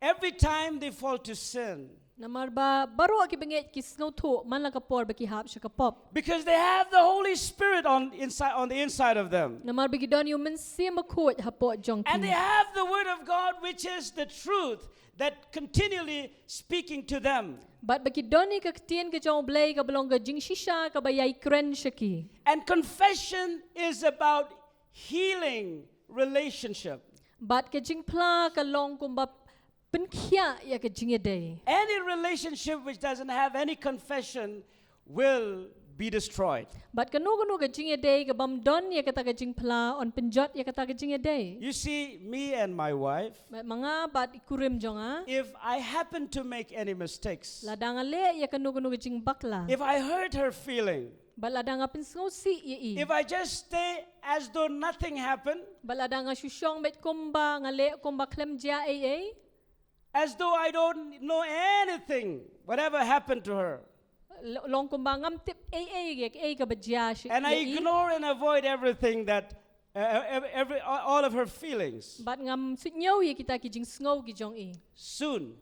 every time they fall to sin. Namar ba baroh ki bangeit ki sngewthuh man la ka por ba ki hap sha ka pop. Because they have the Holy Spirit on inside, on the inside of them. Namar ba ki don ïa U Mynsiem Bakhuid hapoh jong ki. And they have the word of God, which is the truth that continually speaking to them. Bad ba ki don ïa ka ktien ka jong U Blei kaba long ka jingshisha kaba ïai kren sha ki. And confession is about healing relationship. Bad ka jingphla ka long kumba pynkhiah ïa ka jingïadei. Any relationship which doesn't have any confession will be destroyed. Bad kano kano ka jingïadei ka bym don ïa kata ka jingphla yn pynjot ïa kata ka jingïadei. You see, me and my wife, Bad ma nga bad i kurim jong nga, if I happen to make any mistakes, lada nga leh ïa kano kano ka jingbakla, if I hurt her feeling, bad lada nga pynsngewsih ïa i, if I just stay as though nothing happened, bad lada nga shu shong beit kumba nga leh kumba khlem jia ei ei, as though I don't know anything, whatever happened to her, L- long kumba ngam tip ei ei ïa ei kaba jia shi- and I ïa i, ignore and avoid everything that, uh, ev- every, all of her feelings, bad ngam suidñiew ïa kita ki jingsngew ki jong i, soon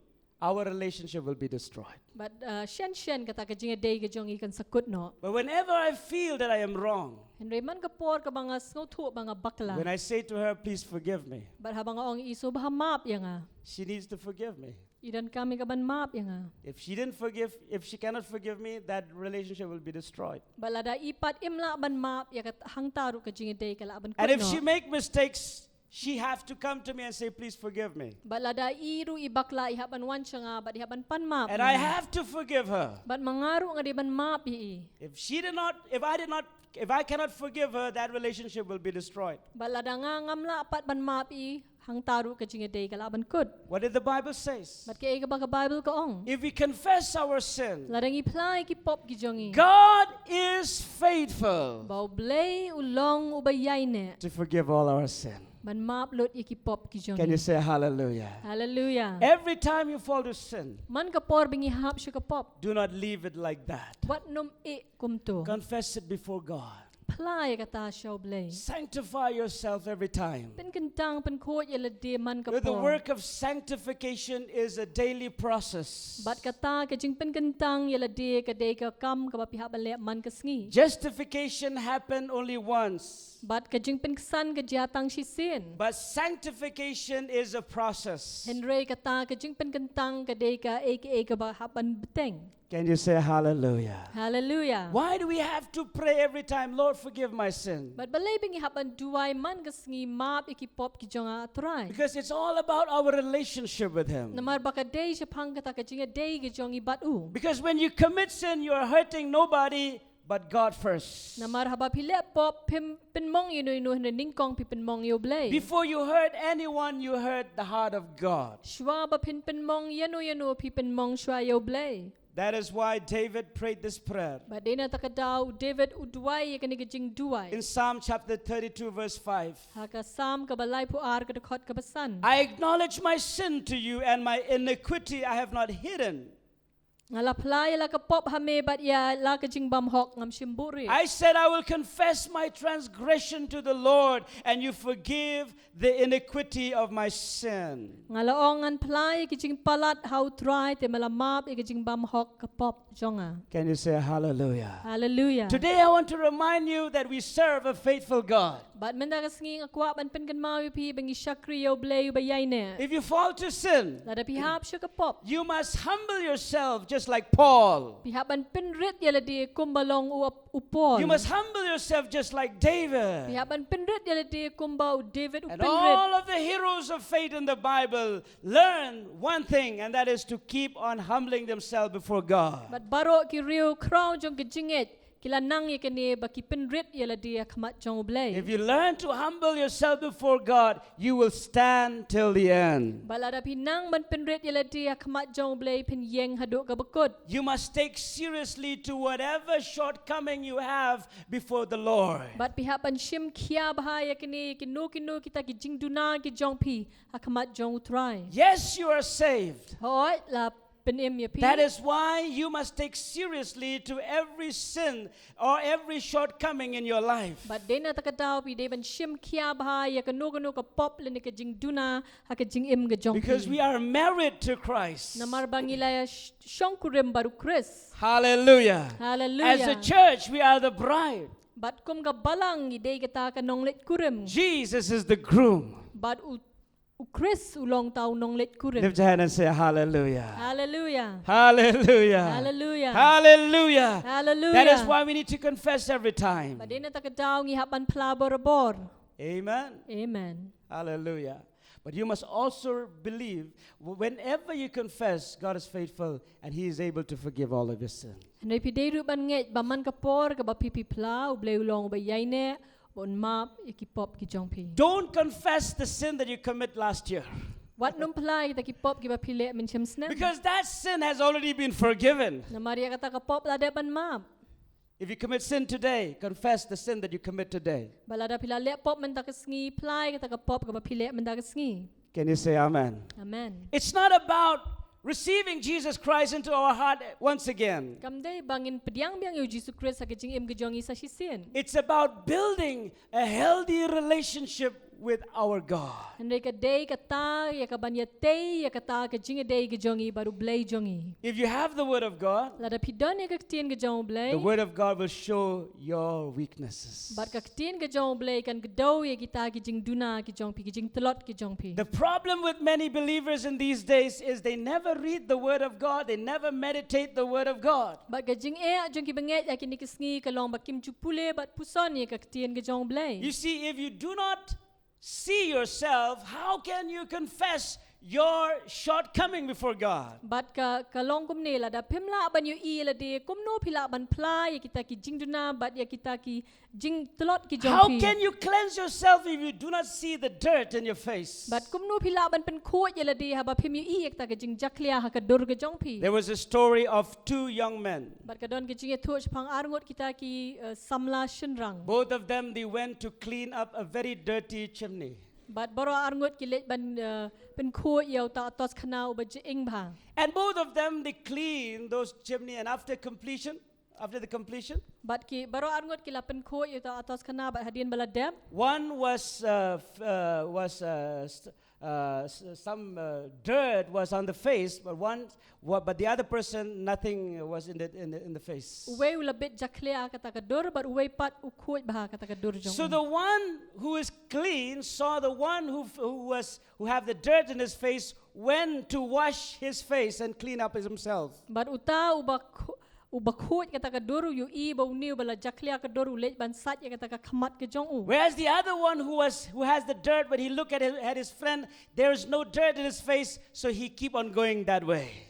our relationship will be destroyed. Bad uh, shen shen kata ka jingïadei ka jong i kan sa kut noh. But whenever I feel that I am wrong, Hynrei man ka por kaba nga sngewthuh ba nga bakla, when I say to her, "Please forgive me," bad haba nga ong ïa i, "Sngewbha map ïa nga," she needs to forgive me. I donkam ïa ka ban map ïa nga. If she didn't forgive, if she cannot forgive me, that relationship will be destroyed. Bad lada i pat im lah ban map ïa ka, hangta ruh ka jingïadei ka lah ban kut noh. And if she make mistakes, she have to come to me and say, "Please forgive me." Bad lada i ruh i bakla, i hap ban wan sha nga bad i hap ban pan map ïa nga. And I have to forgive her. Bad ma nga ruh nga dei ban map ïa i. If she did not, if I did not, if I cannot forgive her, that relationship will be destroyed. Bad lada nga ngam lah pat ban map ïa i, hangta ruh ka jingïadei ka lah ban kut. What did the Bible says? Bad kaei kaba ka Bible ka ong? If we confess our sin, Lada ngi phla ïa ki pop ki jong ngi, God is faithful, ba U Blei u long uba ïaineh, to forgive all our sin. Ban map lut ïa ki pop ki jong ngi. Can you say hallelujah? Hallelujah. Every time you fall to sin, Man ka por ba ngi hap sha ka pop, do not leave it like that. Wat nym ïeh kumto. Confess it before God. Phla ïa kata sha U Blei. Sanctify yourself every time. Pynkyntang pynkhuid ïa lade man ka por. The work of sanctification is a daily process. Bad kata ka jingpynkyntang ïa lade ka dei ka kam kaba phi hap ban leh man ka sngi. Justification happen only once. Bad ka jingpynksan ka jia tang shisien. But sanctification is a process. Hynrei kata ka jingpynkyntang ka dei kaei kaei kaba hap ban bteng. Can you say hallelujah? Hallelujah. Why do we have to pray every time, "Lord, forgive my sin"? Bad balei ba ngi hap ban duwai man ka sngi, "Map ïa ki pop ki jong nga, A Trai"? Because it's all about our relationship with Him. Namar ba ka dei shaphang kata ka jingïadei ka jong ngi bad U. Because when you commit sin, you are hurting nobody but God first. Namar haba phi leh pop, phim pynmong ïano ïano ha nyngkong, phi pynmong ïa U Blei. Before you hurt anyone, you hurt the heart of God. Shuwa ba phin pynmong ïano ïano, phi pynmong shuwa ïa U Blei. That is why David prayed this prayer. Bad dei na kata ka daw u David u duwai ïa kane ka jingduwai. In Psalm chapter thirty-two, verse five. Ha ka Salm kaba laiphew ar ka dkhot kaba san. "I acknowledge my sin to you, and my iniquity I have not hidden." Nga la phla ïa la ka pop ha me bad ïa la ka jingbymhok ngam shym buhrieh. I said, "I will confess my transgression to the Lord, and you forgive the iniquity of my sin." Nga la ong, ngan phla ïa ki jingpalat ha U Trai, te me la map ïa ki jingbymhok ka pop jong nga. Can you say hallelujah? Hallelujah. Today I want to remind you that we serve a faithful God. Bad mynta ka sngi nga kwah ban pynkynmaw ïa phi ba ngi shakri ïa U Blei uba ïaineh. If you fall to sin, Lada phi hap sha ka pop, you must humble yourself just like Paul. Phi hap ban pynrit ïa lade kumba long u, u Paul. You must humble yourself just like David. Phi hap ban pynrit ïa lade kumba u David u pynrit. And all of the heroes of faith in the Bible learn one thing, and that is to keep on humbling themselves before God. Bad baroh ki riew khraw jong ka jingngeit ki la nang ïa kane ba ki pynrit ïa lade ha khmat jong U Blei. If you learn to humble yourself before God, you will stand till the end. Bad lada phi nang ban pynrit ïa lade ha khmat jong U Blei, phin ïeng haduh kaba kut. You must take seriously to whatever shortcoming you have before the Lord. Bad phi hap ban shim khia bha ïa kine kino kino kita ki jingduna ki jong phi ha khmat jong U Trai. Yes, you are saved. Hooid, la pynim ïa phi. That is why you must take seriously to every sin or every shortcoming in your life. Bad dei na kata ka daw phi dei ban shim khia bha ïa kano kano ka pop lane ka jingduna ha ka jingim ka jong phi. Because we are married to Christ. Namar ba ngi la ïa sh- shongkurim bad U Khrist. Hallelujah. Hallelujah. As a church, we are the bride. Bad kum ka balang ngi dei kata ka nongleit kurim. Jesus is the groom. Bad U U Khrist u long uta u nongleit kurim. Lift your hand and say hallelujah. Hallelujah. Hallelujah. Hallelujah. Hallelujah. Hallelujah. That is why we need to confess every time. Bad dei na kata ka daw ngi hap ban phla borabor. Amen. Amen. Hallelujah. But you must also believe, whenever you confess, God is faithful and He is able to forgive all of your sin. Hynrei phi dei ruh ban ngeit ba man ka por kaba phi phi phla, U Blei u long uba ïaineh, ba un map ïa ki pop ki jong phi. Don't confess the sin that you commit last year. Wat nym phla ïa kita ki pop kiba phi leh mynshem snem. Because that sin has already been forgiven. Namar ïa kata ka pop la dep ban map. If you commit sin today, confess the sin that you commit today. Bad lada phi la leh pop mynta ka sngi, phla ïa kata ka pop kaba phi leh mynta ka sngi. Can you say amen? Amen. It's not about receiving Jesus Christ into our heart once again. Kam dei ba ngin pdiang biang ïa U Jisu Khrist ha ka jingim ka jong ngi sa shisien. It's about building a healthy relationship with our God. Hynrei ka dei kata ïa ka ban ïatei ïa kata ka jingïadei ka jong ngi bad U Blei jong ngi. If you have the Word of God, lada phi don ïa ka ktien ka jong U Blei, the Word of God will show your weaknesses. Bad ka ktien ka jong U Blei kan kdew ïa kita ki jingduna ki jong phi, ki jingtlot ki jong phi. The problem with many believers in these days is they never read the Word of God, they never meditate the Word of God. Bad ka jingeh jong ki bangeit ha kine ki sngi ka long ba kim ju pule bad puson ïa ka ktien ka jong U Blei. You see, if you do not see yourself, how can you confess your shortcoming before God? Bad ka, ka long kumne, lada phim lah ban ïohi ïa lade, kumno phi lah ban phla ïa kita ki jingduna bad ïa kita ki jingtlot ki jong phi? How can you cleanse yourself if you do not see the dirt in your face? Bad kumno phi lah ban pynkhuid ïa lade haba phim ïohi ïa kita ki jingjakhlia ha ka dur ka jong phi? There was a story of two young men. Bad ka don ka jingïathuh shaphang ar ngut kita ki, eh, samla shynrang. Both of them, they went to clean up a very dirty chimney. Bad baroh ar ngut ki leit ban, eh, pynkhuid ïa uta u tos khana uba jing bha. And both of them, they cleaned those chimney, and after completion, after the completion, bad ki baroh ar ngut ki la pynkhuid ïa uta u tos khana bad hadien ba la dep. One was, uh, f-, uh, was, uh, st-, uh, s-, some, uh, dirt was on the face, but one, wha-, but the other person, nothing was in the, in the, in the face. Uwei u la bit jakhlia kata ka dur bad uwei pat u khuid bha kata ka dur jong u. So the one who is clean saw the one who f-, who was, who have the dirt in his face went to wash his face and clean up himself. Bad uta uba khu-, uba khuid kata ka dur u ïohi ba une uba la jakhlia ka dur u leit ban sait ïa kata ka khmat ka jong u. Whereas the other one who was, who has the dirt, when he looked at his, at his friend, there is no dirt in his face, so he keep on going that way.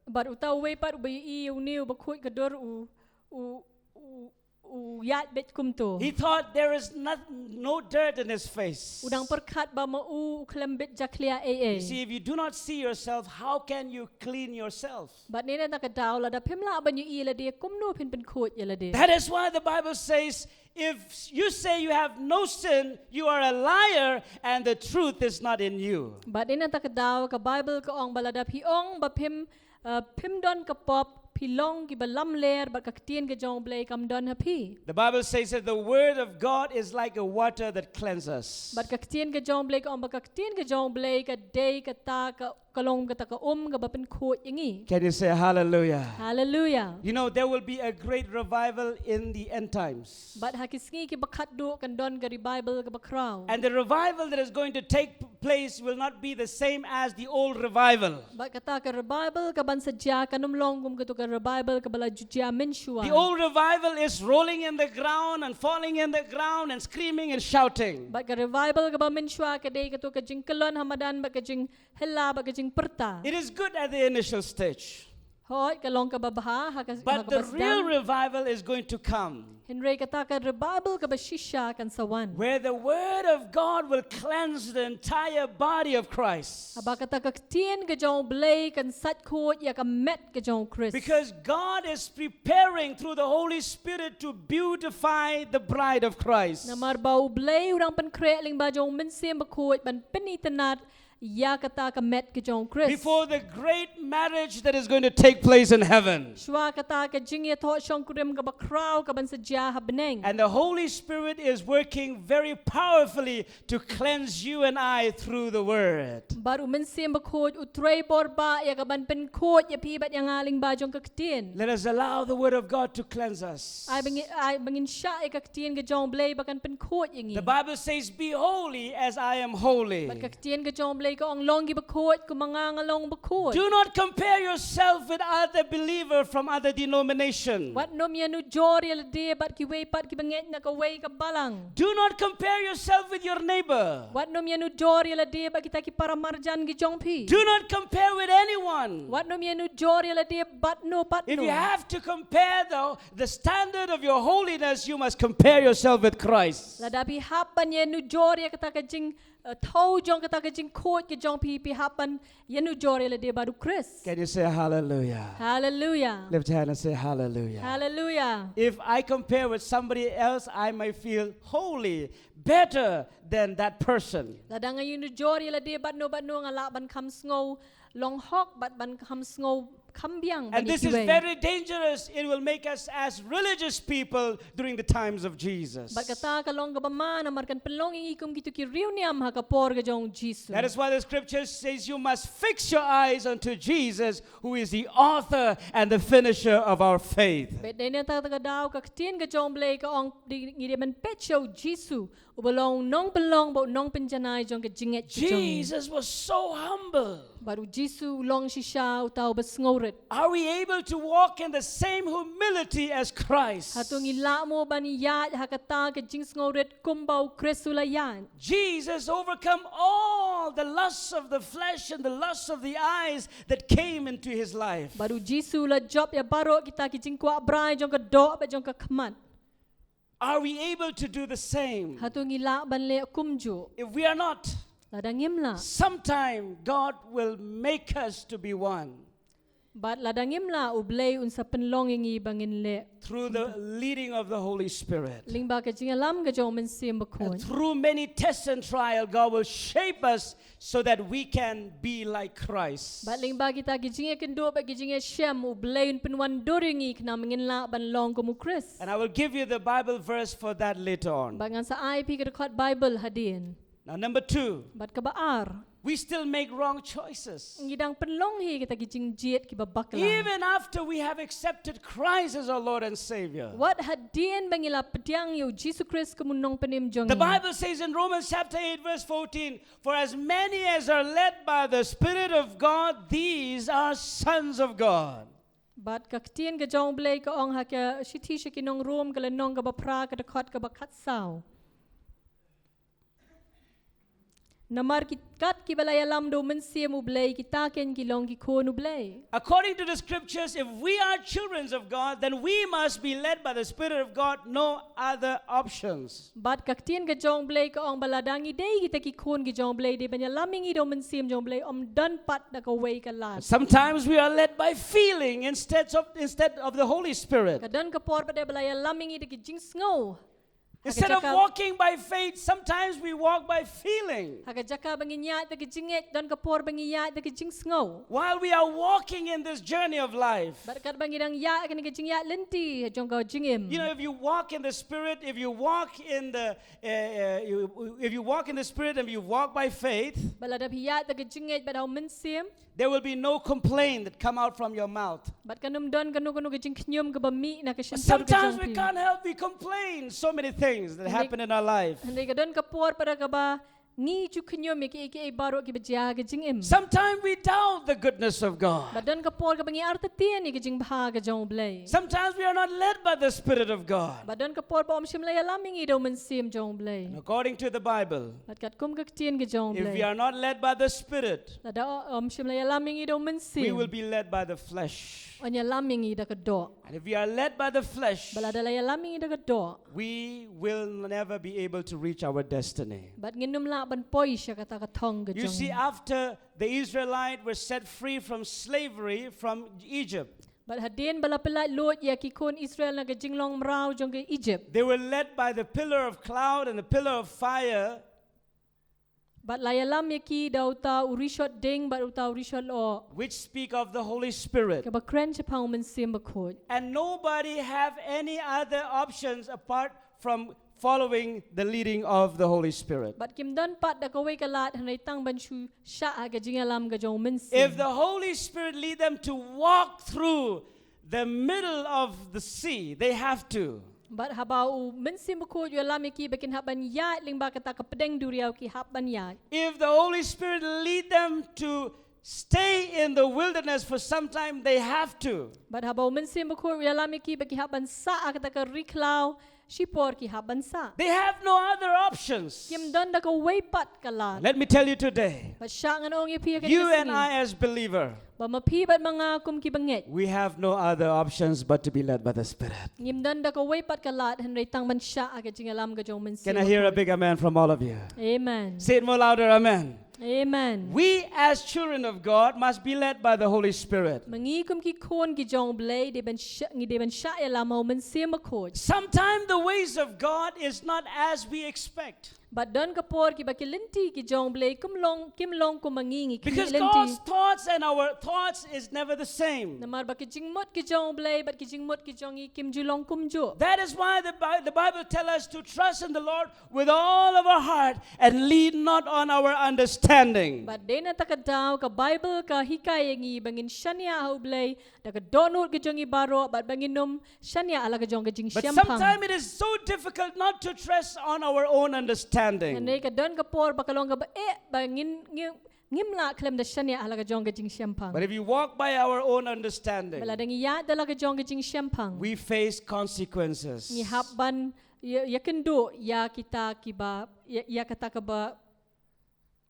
Bad uta uwei pat uba ïohi une uba khuid ka dur u, u, u, u ïaid beit kumto. He thought there is not, no dirt in his face. U dang pyrkhat ba ma u u khlem bit jakhlia ei ei. You see, if you do not see yourself, how can you clean yourself? Bad nangta ka daw lada phim lah ban ïohi ïa lade kumno phin pynkhuid ïa lade. That is why the Bible says, if you say you have no sin, you are a liar and the truth is not in you. Bad nangta ka daw ka Bible ka ong ba lada phi ong ba phim, uh, phim don ka pop, phi long kiba lamler bad ka ktien ka jong U Blei kam don ha phi. The Bible says that the word of God is like a water that cleanses. Bad ka ktien ka jong U Blei ka ong ba ka ktien ka jong U Blei ka dei kata ka, ka long kata ka um kaba pynkhuid ïa ngi. Can you say hallelujah? Hallelujah. You know, there will be a great revival in the end times. Bad ha ki sngi kiba khatduh kan don ka revival kaba khraw. And the revival that is going to take place will not be the same as the old revival. Bad kata ka revival ka ban sa jia kan ym long kum kato ka revival kaba la ju jia mynshuwa. The old revival is rolling in the ground and falling in the ground and screaming and shouting. Bad ka revival kaba mynshuwa ka dei kato ka jingkyllon ha madan bad ka jinghylla bad ka jingpyrta. It is good at the initial stage. Hooid, ka long kaba bha ha ka, ha kaba sdang. But the real revival is going to come. Hynrei kata ka revival kaba shisha kan sa wan. Where the word of God will cleanse the entire body of Christ. Haba kata ka ktien ka jong U Blei kan sait khuid ïa ka met ka jong U Khrist. Because God is preparing through the Holy Spirit to beautify the bride of Christ. Namar ba U Blei u dang pynkhreh lyngba jong U Mynsiem Bakhuid ban pynitynnad ïa kata ka met ka jong U Khrist. Before the great marriage that is going to take place in heaven. Shuwa kata ka jingïathoh shongkurim kaba khraw ka ban sa jia ha bneng. And the Holy Spirit is working very powerfully to cleanse you and I through the word. Bad U Mynsiem Bakhuid u trei bor bha ïa ka ban pynkhuid ïa phi bad ïa nga lyngba jong ka ktien. Let us allow the word of God to cleanse us. Ai ba ngin, ai ba ngin shah ïa ka ktien ka jong U Blei ba kan pynkhuid ïa ngi. The Bible says, "Be holy as I am holy." Bad ka ktien ka jong U Blei Ka ong long kiba khuid, kumba nga nga long ba khuid. Do not compare yourself with other believer from other denomination. Wat nym ïanujor ïa lade bad kiwei pat kiba ngeit na kawei ka balang. Do not compare yourself with your neighbor. Wat nym ïanujor ïa lade bad kita ki para marjan ki jong phi. Do not compare with anyone. Wat nym ïanujor ïa lade bad no bad no. If you have to compare the, the standard of your holiness, you must compare yourself with Christ. Lada phi hap ban ïanujor ïa kata ka jing, eh, thew jong kata ka jingkhuid ka jong phi, phi hap ban ïanujor ïa lade bad u Khrist. Can you say hallelujah? Hallelujah. Lift your hand and say hallelujah. Hallelujah. If I compare with somebody else, I may feel holy, better than that person. Lada nga ïanujor ïa lade bad no bad no, nga lah ban kham sngew long hok bad ban kham sngew kham biang bad ïa kiwei. And this is very dangerous. It will make us as religious people during the times of Jesus. Bad kata ka long kaba ma namar kan pynlong ïa ngi kum kito ki riewniam ha ka por ka jong u Jisu. That is why the scripture says you must fix your eyes unto Jesus, who is the author and the finisher of our faith. Bad dei na kata ka daw ka ktien ka jong u Blei ka ong dei ngi dei ban peit sha u Jisu, uba long u nongpynlong bad u nongpynjanai jong ka jingngeit ka jong ngi. Jesus was so humble. Bad u Jisu u long shisha uta uba sngewrit. Are we able to walk in the same humility as Christ? Hato ngi lah mo ban ïaid ha kata ka jingsngewrit kumba u Khrist u la ïaid? Jesus overcome all the lusts of the flesh and the lusts of the eyes that came into his life. Bad u Jisu u la jop ïa baroh kita ki jingkwah brai jong ka doh bad jong ka khmat. Are we able to do the same? Hato ngi lah ban leh kumjuh? If we are not, lada ngim lah, sometime God will make us to be one. Bad lada ngim lah, u Blei un sa pynlong ïa ngi ba ngin leh. Through the leading of the Holy Spirit. Lyngba ka jingïalam ka jong u Mynsiem Bakhuid. And through many tests and trial, God will shape us so that we can be like Christ. Bad lyngba kita ki jingïakynduh bad ki jingïashem, u Blei un pynwandur ïa ngi khnang ba ngin lah ban long kum u Khrist. And I will give you the Bible verse for that later on. Bad ngan sa ai phi ka dkhot Baibl hadien. Now, number two, bad kaba ar, we still make wrong choices. Ngi dang pynlong hi kita ki jingjied kiba bakla. Even after we have accepted Christ as our Lord and Savior. Wat hadien ba ngi la pdiang ïa u Jisu Khrist kum u nongpynim jong ngi. The Bible says in Romans chapter eight verse fourteen, "For as many as are led by the Spirit of God, these are sons of God." Bad ka ktien ka jong u Blei ka ong ha ka shithi sha ki nong Rom ka lynnong kaba phra ka dkhot kaba khatsaw. Namar ki, kat kiba la ïalam da u Mynsiem u Blei, kita kein ki long ki khun u Blei. According to the scriptures, if we are children of God, then we must be led by the Spirit of God, no other options. Bad ka ktien ka jong u Blei ka ong ba lada ngi dei kita ki khun ki jong u Blei, dei ban ïalam ïa ngi da u Mynsiem jong u Blei, ym don pat da kawei ka lad. Sometimes we are led by feeling instead of, instead of the Holy Spirit. Ka don ka por pat ba la ïalam ïa ngi da ki jingsngew. Instead of walking by faith, sometimes we walk by feeling. Ha ka jaka ba ngi ïaid da ka jingngeit, don ka por ba ngi ïaid da ka jingsngew. While we are walking in this journey of life, bad katba ngi dang ïaid ha kane ka jingïaid lynti jong ka jingim. You know, if you walk in the Spirit, if you walk in the, uh, uh, you, if you walk in the Spirit and you walk by faith, bad lada phi ïaid da ka jingngeit bad ha u Mynsiem, there will be no complaint that come out from your mouth. Bad kan ym don kano kano ka jingkhñium kaba mih na ka shyntur ka jong phi. Sometimes we can't help, we complain so many things that happen in our life. Hynrei ka don ka por pat kaba ngi ju khñium ïa kiei kiei baroh kiba jia ha ka jingim. Sometimes we doubt the goodness of God. Bad don ka por kaba ngi artatien ïa ka jingbha ka jong u Blei. Sometimes we are not led by the Spirit of God. Bad don ka por ba ym shym la ïalam ïa ngi da u Mynsiem jong u Blei. And according to the Bible, bad katkum ka ktien ka jong u Blei, if we are not led by the Spirit, lada ym shym la ïalam ïa ngi da u Mynsiem, we will be led by the flesh. Yn ïalam ïa ngi da ka doh. And if we are led by the flesh, bad lada la ïalam ïa ngi da ka doh, we will never be able to reach our destiny. Bad ngin ym lah ban poi sha kata ka thong ka jong ngi. You see, after the Israelites were set free from slavery from Egypt, bad hadien ba la pyllait luid ïa ki khun Israel na ka jinglong mraw jong ka Egypt, they were led by the pillar of cloud and the pillar of fire. Bad la ïalam ïa ki da uta u rishot ding bad uta u rishot lyoh, which speak of the Holy Spirit, kaba kren shaphang u Mynsiem Bakhuid. And nobody have any other options apart from following the leading of the Holy Spirit. Bad kim don pat da kawei ka lad hynrei tang ban shu shah ha ka jingïalam ka jong u Mynsiem. If the Holy Spirit lead them to walk through the middle of the sea, they have to. Bad haba u Mynsiem Bakhuid u ïalam ïa ki ba kin hap ban ïaid lyngba kata ka pdeng duriaw, ki hap ban ïaid. If the Holy Spirit lead them to stay in the wilderness for some time, they have to. Bad haba u Mynsiem Bakhuid u ïalam ïa ki ba ki hap ban sah ha kata ka ri khlaw, shipor ki hap ban sah. They have no other options. Kim don da kawei pat ka lad. Let me tell you today, Bad shah ngan ong ïa phi ha kane you ka and sngi. I as believer, Ba ma phi bad ma nga kum ki bangeit, we have no other options but to be led by the Spirit. ngim don da kawei pat ka lad hynrei tang ban shah ha ka jingïalam ka jong u Mynsiem Can I hear a Bakhuid. Big amen from all of you? Amen. Say it more louder, amen. Amen. We as children of God must be led by the Holy Spirit. Ma ngi kum ki khun ki jong u Blei, dei ban shah, ngi dei ban shah ïalam ha u Mynsiem Bakhuid. Sometimes the ways of God is not as we expect. Bad don ka por kiba ki lynti ki jong u Blei kim long, kim long kumba ngi, ngi khmih lynti. Because God's thoughts and our thoughts is never the same. Namar ba ki jingmut ki jong u Blei bad ki jingmut ki jong ngi kim ju long kumjuh. That is why the, Bi- the Bible tells us to trust in the Lord with all of our heart and lean not on our understanding. Bad dei na kata ka daw ka Bible ka hikai ïa ngi ba ngin shaniah ha u Blei da ka dohnud ka jong ngi baroh bad ba ngin ym shaniah ha la ka jong ka jingshemphang. But sometimes it is so difficult not to trust on our own understanding. Hynrei ka don ka por ba ka long kaba eh ba ngin, ngin, ngim lah khlem da shaniah ha la ka jong ka jingshemphang. But if you walk by our own understanding, Bad lada ngi ïaid da la ka jong ka jingshemphang, we face consequences. ngi hap ban ïa, ïakynduh ïa kita kiba, ïa, ïa kata kaba,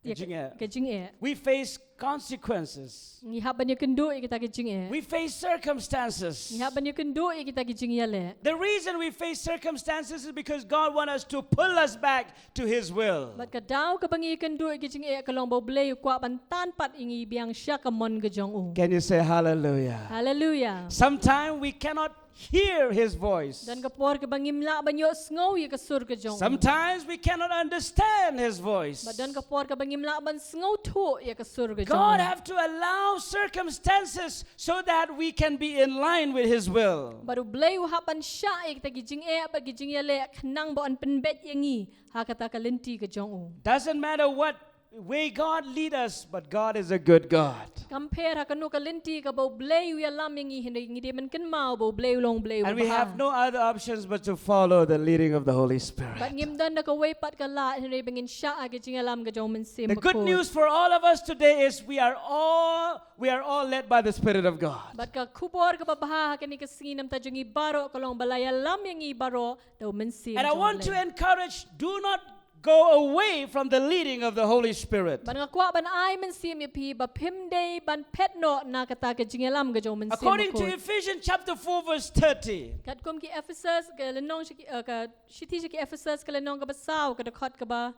Ka ïa jingeh. ka jingeh. We face consequences. Ngi hap ban ïakynduh ïa kita ki jingeh. We face circumstances. Ngi hap ban ïakynduh ïa kita ki jingïaleh. The reason we face circumstances is because God wants us to pull us back to His will. Bad ka daw kaba ngi ïakynduh ïa ki jingeh ka long ba u Blei u kwah ban tan pat ïa ngi biang sha ka mon ka jong u. Can you say hallelujah? Hallelujah. Sometimes we cannot hear His voice. Don ka por kaba ngim lah ban ïohsngew ïa ka sur ka jong u. Sometimes we cannot understand His voice. Bad don ka por kaba ngim lah ban sngewthuh ïa ka sur ka jong u. God have to allow circumstances so that we can be in line with His will. Bad u Blei u hap ban shah ïa kita ki jingeh bad ki jingïaleh khnang ba un pynbeit ïa ngi ha kata ka lynti ka jong u. Doesn't matter what way God lead us, but God is a good God. Kam pher ha kano ka lynti kaba u Blei u ïalam ïa ngi, hynrei ngi dei ban kynmaw ba u Blei u long u Blei uba bha. And we have no other options but to follow the leading of the Holy Spirit. Bad ngim don da kawei pat ka lad hynrei ba ngin shah ha ka jingïalam ka jong u Mynsiem Bakhuid. The good news for all of us today is we are all we are all led by the Spirit of God. Bad ka khubor kaba bha ha kane ka sngi namar jong ngi baroh ka long ba la ïalam ïa ngi baroh da u Mynsiem jong u Blei. And I want to encourage, do not go away from the leading of the Holy Spirit. Bad nga kwah ban ai mynsiem ïa phi ba phim dei ban phet noh na kata ka jingïalam ka jong u Mynsiem Bakhuid. According to Ephesians chapter four verse thirty. Katkum ki Ephesus ka lynnong sha ki, eh, ka shithi sha ki Ephesus ka lynnong kaba saw ka dkhot kaba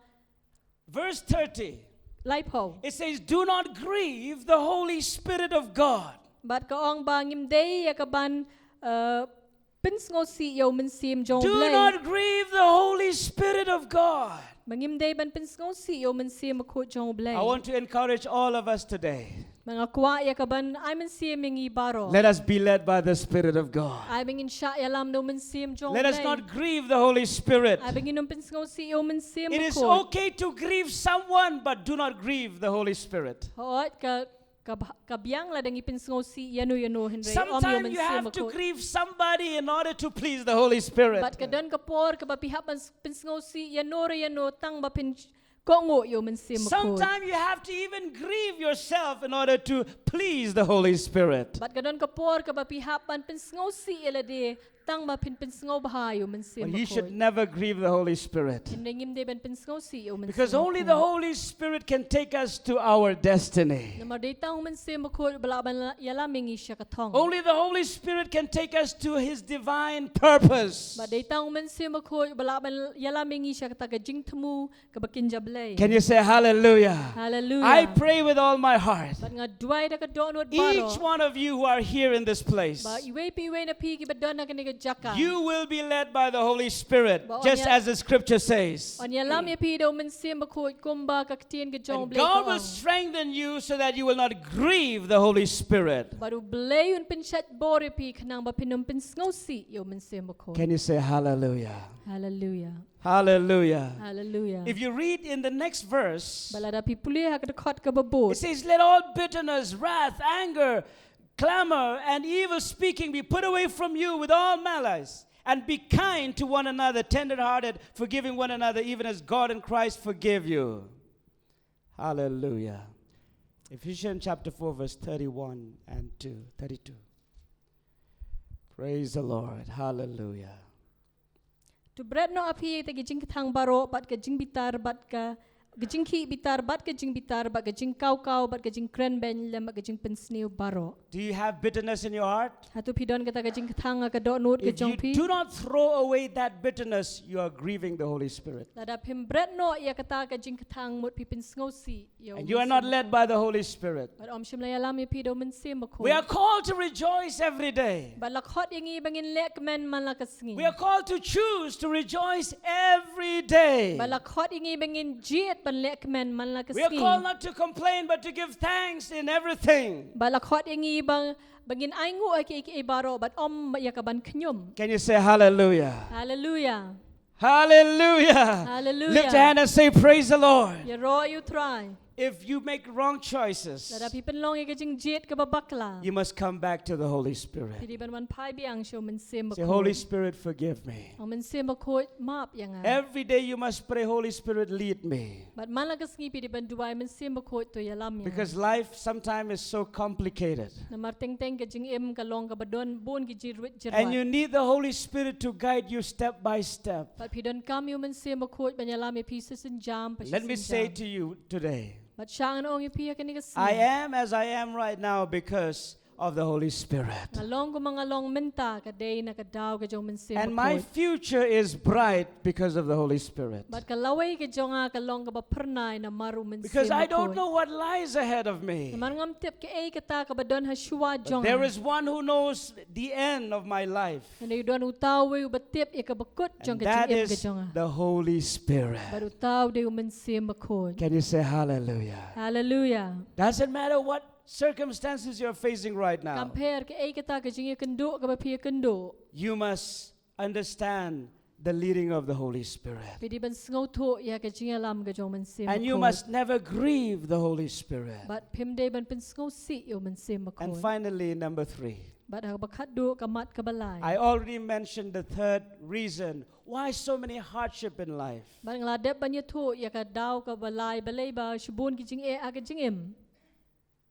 Verse thirty. Laiphew. It says, "Do not grieve the Holy Spirit of God." Bad ka ong ba ngim dei ïa ka ban, eh, pynsngewsih ïa u Mynsiem jong u Blei. Do not grieve the Holy Spirit of God. Ba ngim dei ban pynsngewsih ïa u Mynsiem Bakhuid jong u Blei. I want to encourage all of us today. Ba nga kwah ïa ka ban ai mynsiem ïa ngi baroh. Let us be led by the Spirit of God. Ai ba ngin shah ïalam da u Mynsiem jong u Blei. Let us not grieve the Holy Spirit. Ai ba ngin ym pynsngewsih ïa u Mynsiem Bakhuid. It is okay to grieve someone, but do not grieve the Holy Spirit. Hooid, ka, ka, ka biang lada ngi pynsngewsih ïano ïano hynrei ym ïa u Mynsiem Bakhuid. Sometimes you have to grieve somebody in order to please the Holy Spirit. Bad ka don ka por kaba phi hap ban s-, pynsngewsih ïano re ïano tang ba phin kohnguh ïa u Mynsiem Bakhuid. Sometimes you have to even grieve yourself in order to please the Holy Spirit. Bad ka don ka por kaba phi hap ban pynsngewsih ïa lade tang ba phin pynsngewbha ïa u Mynsiem Bakhuid. But you should never grieve the Holy Spirit. Hynrei ngim dei ban pynsngewsih ïa u Mynsiem Bakhuid. Because only the Holy Spirit can take us to our destiny. Namar dei tang u Mynsiem Bakhuid uba lah ban ïalam ïa ngi sha ka thong. Only the Holy Spirit can take us to His divine purpose. Bad dei tang u Mynsiem Bakhuid uba lah ban ïalam ïa ngi sha kata ka jingthmu kaba kynja Blei. Can you say hallelujah? Hallelujah. I pray with all my heart. Bad nga duwai da ka dohnud baroh. Each one of you who are here in this place, ba iwei pa iwei na phi kiba don ha kane ka jaka, you will be led by the Holy Spirit, just as the scripture says. Ba un ïa-, un ïalam ïa phi da u Mynsiem Bakhuid kumba ka ktien ka jong u Blei ka ong. And God will strengthen you so that you will not grieve the Holy Spirit. Bad u Blei un pynshait bor ïa phi khnang ba phin ym pynsngewsih ïa u Mynsiem Bakhuid. Can you say hallelujah? Hallelujah. Hallelujah. Hallelujah. If you read in the next verse, ba lada phi pule ha ka dkhot kaba bud, it says, "Let all bitterness, wrath, anger, clamor, and evil speaking be put away from you with all malice. And be kind to one another, tender-hearted, forgiving one another, even as God in Christ forgave you. Hallelujah. Ephesians chapter four, verse thirty-one and two, thirty-two. Praise the Lord. Hallelujah. To bret noh ïa phi ïa ka jingkthang baroh bad ka jingbitar bad ka ka jingkhih bitar bad ka jingbitar bad ka jingkaw kaw bad ka jingkren beiñ lem bad ka jingpynsniew baroh. Do you have bitterness in your heart? Hato phi don kata ka jingkthang ha ka dohnud ka jong phi. If you do not throw away that bitterness, you are grieving the Holy Spirit. Lada phim bret noh ïa kata ka jingkthang mut phi pynsngewsih ïa u. And you are not led by the Holy Spirit. Bad ym shym la ïalam ïa phi da u Mynsiem Bakhuid. We are called to rejoice every day. Bad la khot ïa ngi ba ngin lehkmen man la ka sngi. We are called to choose to rejoice every day. Bad la khot ïa ngi ba ngin jied ban lehkmen man la ka sngi. We are called not to complain but to give thanks in everything. Bad la khot ïa ngi ba ba ngin ainguh ha kiei kiei baroh bad ym ïa ka ban khñium. Can you say hallelujah? Hallelujah. Hallelujah. Hallelujah. Lift your hand and say, "Praise the Lord." Ïaroh ïa u Trai. If you make wrong choices, lada phi pynlong ïa ka jingjied kaba bakla, you must come back to the Holy Spirit. Phi dei ban wan phai biang sha u Mynsiem Bakhuid. Say, "Holy Spirit, forgive me." Ong Mynsiem Bakhuid, map ïa nga. Every day you must pray, "Holy Spirit, lead me." Bad man la ka sngi phi dei ban duwai, Mynsiem Bakhuid, to ïalam ïa nga. Because life sometimes is so complicated. Namar teng teng ka jingim ka long kaba don bun ki jingruid jingruat. And you need the Holy Spirit to guide you step by step. Bad phi donkam ïa u Mynsiem Bakhuid ban ïalam ïa phi shisien jam pa shisien jam. Let me say to you today. Bad shah ngan ong ïa phi ha kane ka sngi. I am as I am right now because of the Holy Spirit. Nga long kumba nga long mynta ka dei na ka daw ka jong u Mynsiem Bakhuid. And my future is bright because of the Holy Spirit. Bad ka lawei ka jong nga ka long kaba phyrnai namar u Mynsiem Bakhuid. Because I don't know what lies ahead of me. Namar ngam tip kaei kata kaba don ha shuwa jong nga. But there is one who knows the end of my life. Hynrei don uta uwei uba tip ïa kaba kut jong ka jingim ka jong nga. And that is the Holy Spirit. Bad uta u dei u Mynsiem Bakhuid. Can you say hallelujah? Hallelujah. Doesn't matter what circumstances you're facing right now. Kam pher kaei kata ka jingïakynduh kaba phi ïakynduh. You must understand the leading of the Holy Spirit. Phi dei ban sngewthuh ïa ka jingïalam ka jong u Mynsiem Bakhuid. And you must never grieve the Holy Spirit. Bad phim dei ban pynsngewsih ïa u Mynsiem Bakhuid. And finally, number three. Bad ha kaba khatduh, ka mat kaba lai. I already mentioned the third reason why so many hardship in life. Bad nga la dep ban ïathuh ïa ka daw kaba lai balei ba shibun ki jingeh ha ka jingim.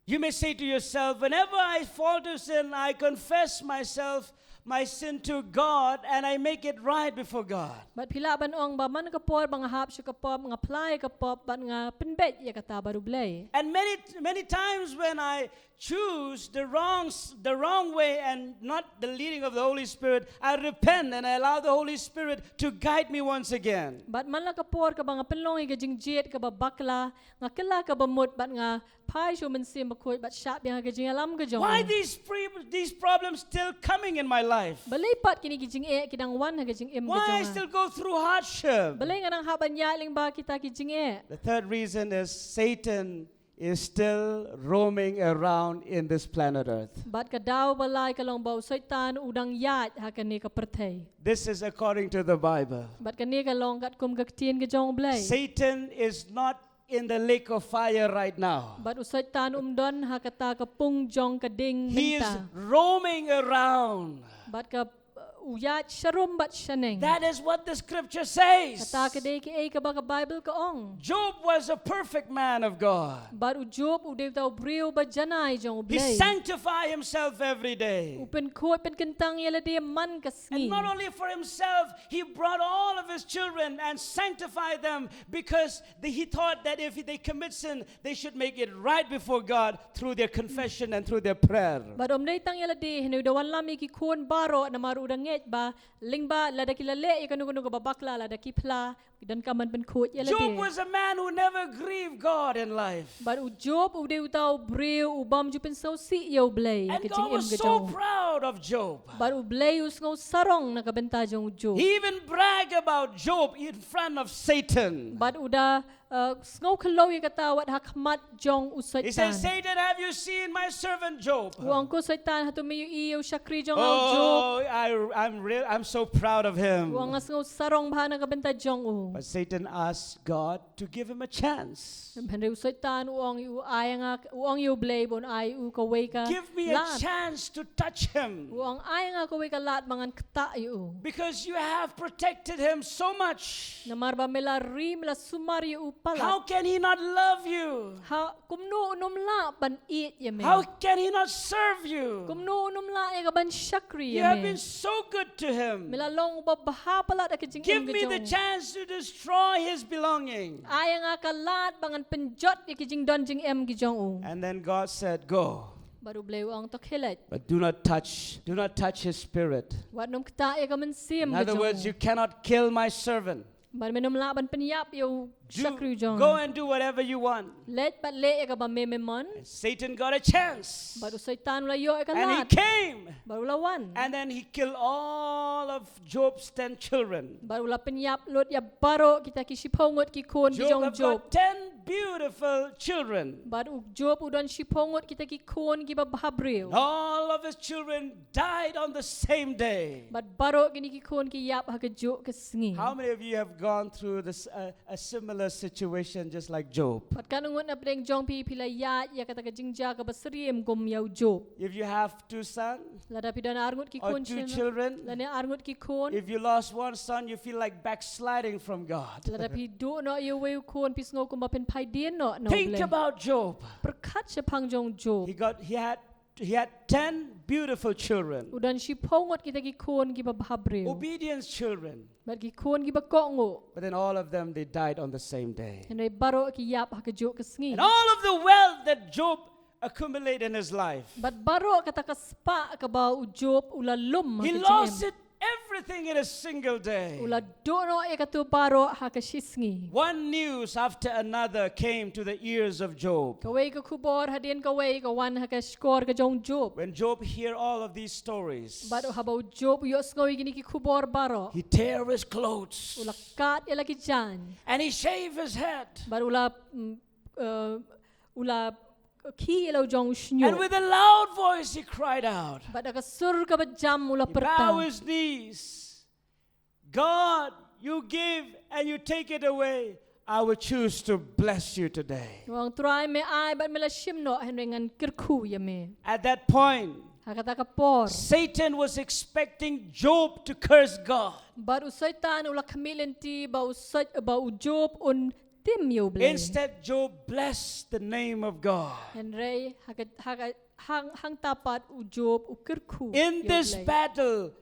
You may say to yourself, "Whenever I fall to sin, I confess myself, my sin to God, and I make it right before God." Bad phi lah ban ong ba man ka por ba nga hap sha ka pop, nga phla ïa ka pop bad nga pynbeit ïa kata bad U Blei. And many, many times when I choose the wrong, the wrong way and not the leading of the Holy Spirit, I repent and I allow the Holy Spirit to guide me once again. Bad man la ka por kaba nga pynlong ïa ka jingjied kaba bakla, nga kylla kaba mut bad nga phai sha u Mynsiem Bakhuid bad shah biang ha ka jingïalam ka jong u. Why these pre-, these problems still coming in my life? Balei pat kine ki jingeh ki dang wan ha ka jingim ka jong nga? Why I still go through hardship? Balei nga dang hap ban ïaid lyngba kita ki jingeh? The third reason is Satan is still roaming around in this planet Earth. Bad ka daw ba lai ka long ba u Soitan u dang ïaid ha kane ka pyrthei. This is according to the Bible. Bad kane ka long katkum ka ktien ka jong U Blei. Satan is not in the lake of fire right now. Bad u Soitan um don ha kata ka pung jong ka ding mynta. He is roaming around. Bad ka, uh, u ïaid sharum bad shaneng. That is what the scripture says. Kata ka dei kaei kaba ka Baibl ka ong. Job was a perfect man of God. Bad u Job u dei uta u briew ba janai jong U Blei. He sanctified himself every day. U pynkhuid pynkyntang ïa lade man ka sngi. And not only for himself, he brought all of his children and sanctified them because the, he thought that if they commit sin, they should make it right before God through their confession and through their prayer. Bad um dei tang ïa lade, hynrei u da wanlam ïa ki khun baroh namar u da ngeit ba lyngba lada ki la leh ïa kano kano kaba bakla, lada ki phla, ki donkam ban pynkhuid ïa lade. Job was a man who never grieved God in life. Bad u Job u dei uta u briew u bym ju pynsngewsih ïa U Blei ha ka jingim ka jong u. And God was so proud of Job. Bad U Blei u sngewsarong na ka bynta jong u Job. He even bragged about Job in front of Satan. Bad u da uh, sngewkhyllow ïa kata wat ha khmat jong u Soitan. He says, "Satan, have you seen my servant Job?" U ong, "Ko Soitan, hato me ïohi ïa u shakri jong nga u Job?" Oh, I, I'm real, I'm so proud of him. U ong, "Nga sngewsarong bha na ka bynta jong u." But Satan asked God to give him a chance. Hynrei u Soitan u ong ïa u, ai nga, u ong ïa u Blei ba un ai u kawei ka lad. Give me a chance to touch him. U ong ai nga kawei ka lad ba ngan ktah ïa u. Because you have protected him so much. Namar ba me la ri, me la sumar ïa u palat. How can he not love you? Ha, kumno un ym lah ban ïeit ïa me? How can he not serve you? Kumno un ym lah ïa ka ban shakri ïa me? You have been so good to him. Me la long uba bha palat ha ka jingim ka jong u. Give me the chance to destroy his belonging. Ai nga ka lad ba ngan pynjot ïa ki jingdon jingem ki jong u. And then God said, "Go." Bad u Blei u ong, to khie leit. But do not touch, do not touch his spirit. Wat nym ktah ïa ka mynsiem ka jong u. In other words, you cannot kill my servant. Bad me nym lah ban pynïap ïa u shakri u jong nga. Go and do whatever you want. Leit bad leh ïa kaba me me mon. And Satan got a chance. Bad u Soitan u la ïoh ïa ka lad. And he came. Bad u la wan. And then he killed all of Job's ten children. Bad u la pynïap lut ïa baroh kita ki shiphew ngut ki khun ki jong u Job. Job have got ten beautiful children. Bad u Job u don shiphew ngut kita ki khun kiba bhabriew. All of his children died on the same day. Bad baroh kine ki khun ki ïap ha kajuh ka sngi. How many of you have gone through this, uh, a similar situation just like Job? Bad katno ngut na pdeng jong phi phi la ïaid ïa kata ka jingjia kaba syriem kum ïa u Job? If you have two sons, lada phi don ar ngut ki khun, or two children, lane ar ngut ki khun, if you lost one son, you feel like backsliding from God. Lada phi duh noh ïa uwei u khun, phi sngew kumba phin phai dien noh na u Blei. Think about Job. Pyrkhat shaphang jong u Job. He got, he had, he had ten beautiful children. U don shiphew ngut kita ki khun kiba bhabriew. Obedience children. Bad ki khun kiba kohnguh. But then all of them, they died on the same day. Hynrei baroh ki ïap ha kajuh ka sngi. And all of the wealth that Job accumulated in his life, bad baroh kata ka spah kaba u Job u la lum ha ka jingim, he lost it everything in a single day. U la duh noh ïa kato baroh ha ka shi sngi. One news after another came to the ears of Job. Kawei ka khubor hadien kawei ka wan ha ka shkor ka jong u Job. When Job hear all of these stories, bad haba u Job u ïohsngew ïa kine ki khubor baroh, he tear his clothes. U la kad ïa la ki jaiñ. And he shave his head. Bad u la, mm, uh, u la khih ïa la u jong u shñiuh. And with a loud voice he cried out. Bad da ka sur kaba jam u la pyrta. He bow his knees. "God, you give and you take it away. I will choose to bless you today." U ong, Trai, me ai bad me la shim noh, hynrei ngan kyrkhu ïa me. At that point, ha kata ka por, Satan was expecting Job to curse God. Bad u Soitan u la khmih lynti ba u Soi-, ba u Job un tim ïa u Blei. Instead, Job blessed the name of God. Hynrei ha ka, ha ka, hang, hangta pat u Job u kyrkhu ïa u Blei. In this battle,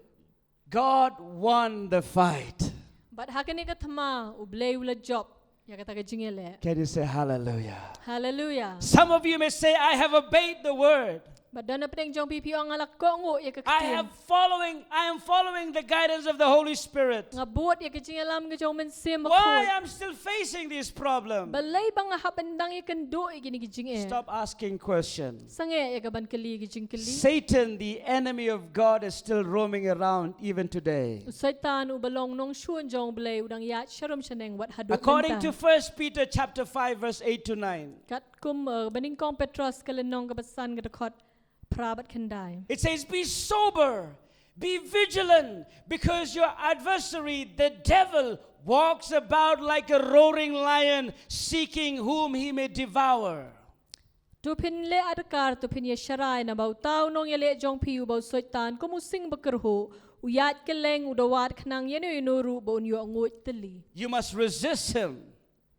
God won the fight. Bad ha kane ka thma u Blei u la jop ïa kata ka jingïaleh. Can you say hallelujah? Hallelujah. Some of you may say, "I have obeyed the word." Bad don na pdeng jong phi phi ong, nga la kohnguh ïa ka ktien. I have following, I am following the guidance of the Holy Spirit. Nga bud ïa ka jingïalam ka jong u Mynsiem Bakhuid. Why I'm still facing this problem? Balei ba nga hap ban dang ïakynduh ïa kine ki jingeh? Stop asking questions. Sangeh ïa ka ban kylli ki jingkylli. Satan, the enemy of God, is still roaming around even today. U Soitan uba long nongshun jong u Blei u dang ïaid sharum shaneng wat haduh mynta. According to First Peter chapter five, verse eight to nine. Katkum, uh, ba nyngkong Petros ka lynnong kaba san ka dkhot phra bad khyndai. It says, "Be sober, be vigilant, because your adversary, the devil, walks about like a roaring lion, seeking whom he may devour." To phin leh adkar, to phin ïasharai, naba uta u nongïaleh jong phi uba u Soitan, kum u sing bakyrhuh, u ïaid kylleng, u da wad khnang ïano ïano ruh ba un ïoh nguid tylli. You must resist him.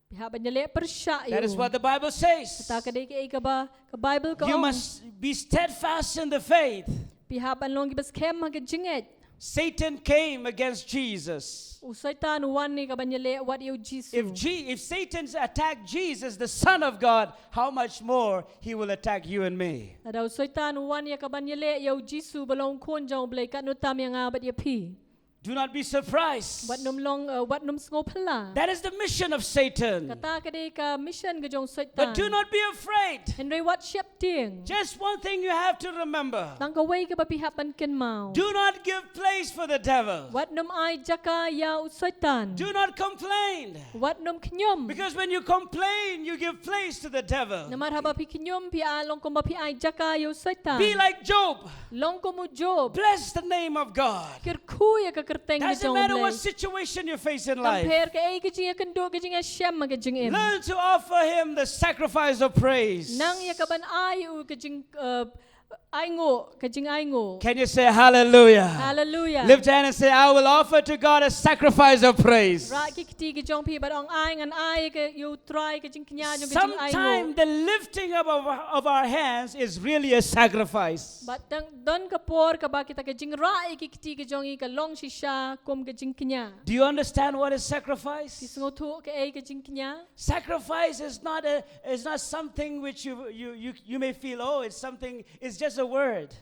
Phi hap ban ïaleh pyrshah ïa u. That is what the Bible says. Kata ka dei kaei kaba ka Bible ka ong. You must be steadfast in the faith. Phi hap ban long kiba skhem ha ka jingngeit. Satan came against Jesus. U Soitan u wan ïa ka ban ïaleh wat ïa u Jisu. If Je-, if Satan's attacked Jesus, the Son of God, how much more he will attack you and me? Lada u Soitan u wan ïa ka ban ïaleh ïa u Jisu ba long u Khun jong u Blei, katno tam ïa nga bad ïa phi. Do not be surprised. Wat nym long, uh, wat nym sngewphylla. That is the mission of Satan. Kata ka dei ka mission ka jong u Soitan. But do not be afraid. Hynrei wat sheptieng. Just one thing you have to remember. Tang kawei kaba phi hap ban kynmaw. Do not give place for the devil. Wat nym ai jaka ïa u Soitan. Do not complain. Wat nym khñium. Because when you complain, you give place to the devil. Namar haba phi khñium, phi ai, long kumba phi ai jaka ïa u Soitan. Be like Job. Long kum u Job. Bless the name of God. Kyrkhu ïa ka kyrteng ka jong U Blei. Doesn't matter what situation you face in life. Kam pher kaei ka jingïakynduh, ka jingïashem ha ka jingim. Learn to offer him the sacrifice of praise. Nang ïa kaban ai ïa u ka jing, uh, ainguh, ka jingainguh. Can you say hallelujah? Hallelujah. Lift your hand and say, "I will offer to God a sacrifice of praise." Rah ki kti ki jong phi bad ong, "Ai, ngan ai ka ïa U Trai ka jingkñia jong ka jingainguh." Sometimes the lifting up of, of our hands is really a sacrifice. Bad tang don ka por kaba kita ka jingrah ïa ki kti ki jong ngi ka long shisha kum ka jingkñia. Do you understand what is sacrifice? Phi sngewthuh kaei ka jingkñia? Sacrifice is not a, is not something which you, you, you, you may feel, "Oh, it's something, it's just a word."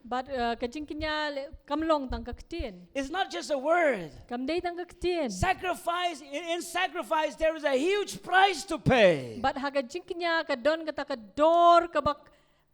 Bad, uh, ka jingkñia le, kam long tang ka ktien. It's not just a word. Kam dei tang ka ktien. Sacrifice, in, in sacrifice, there is a huge price to pay. Bad ha ka jingkñia ka don kata ka dor kaba,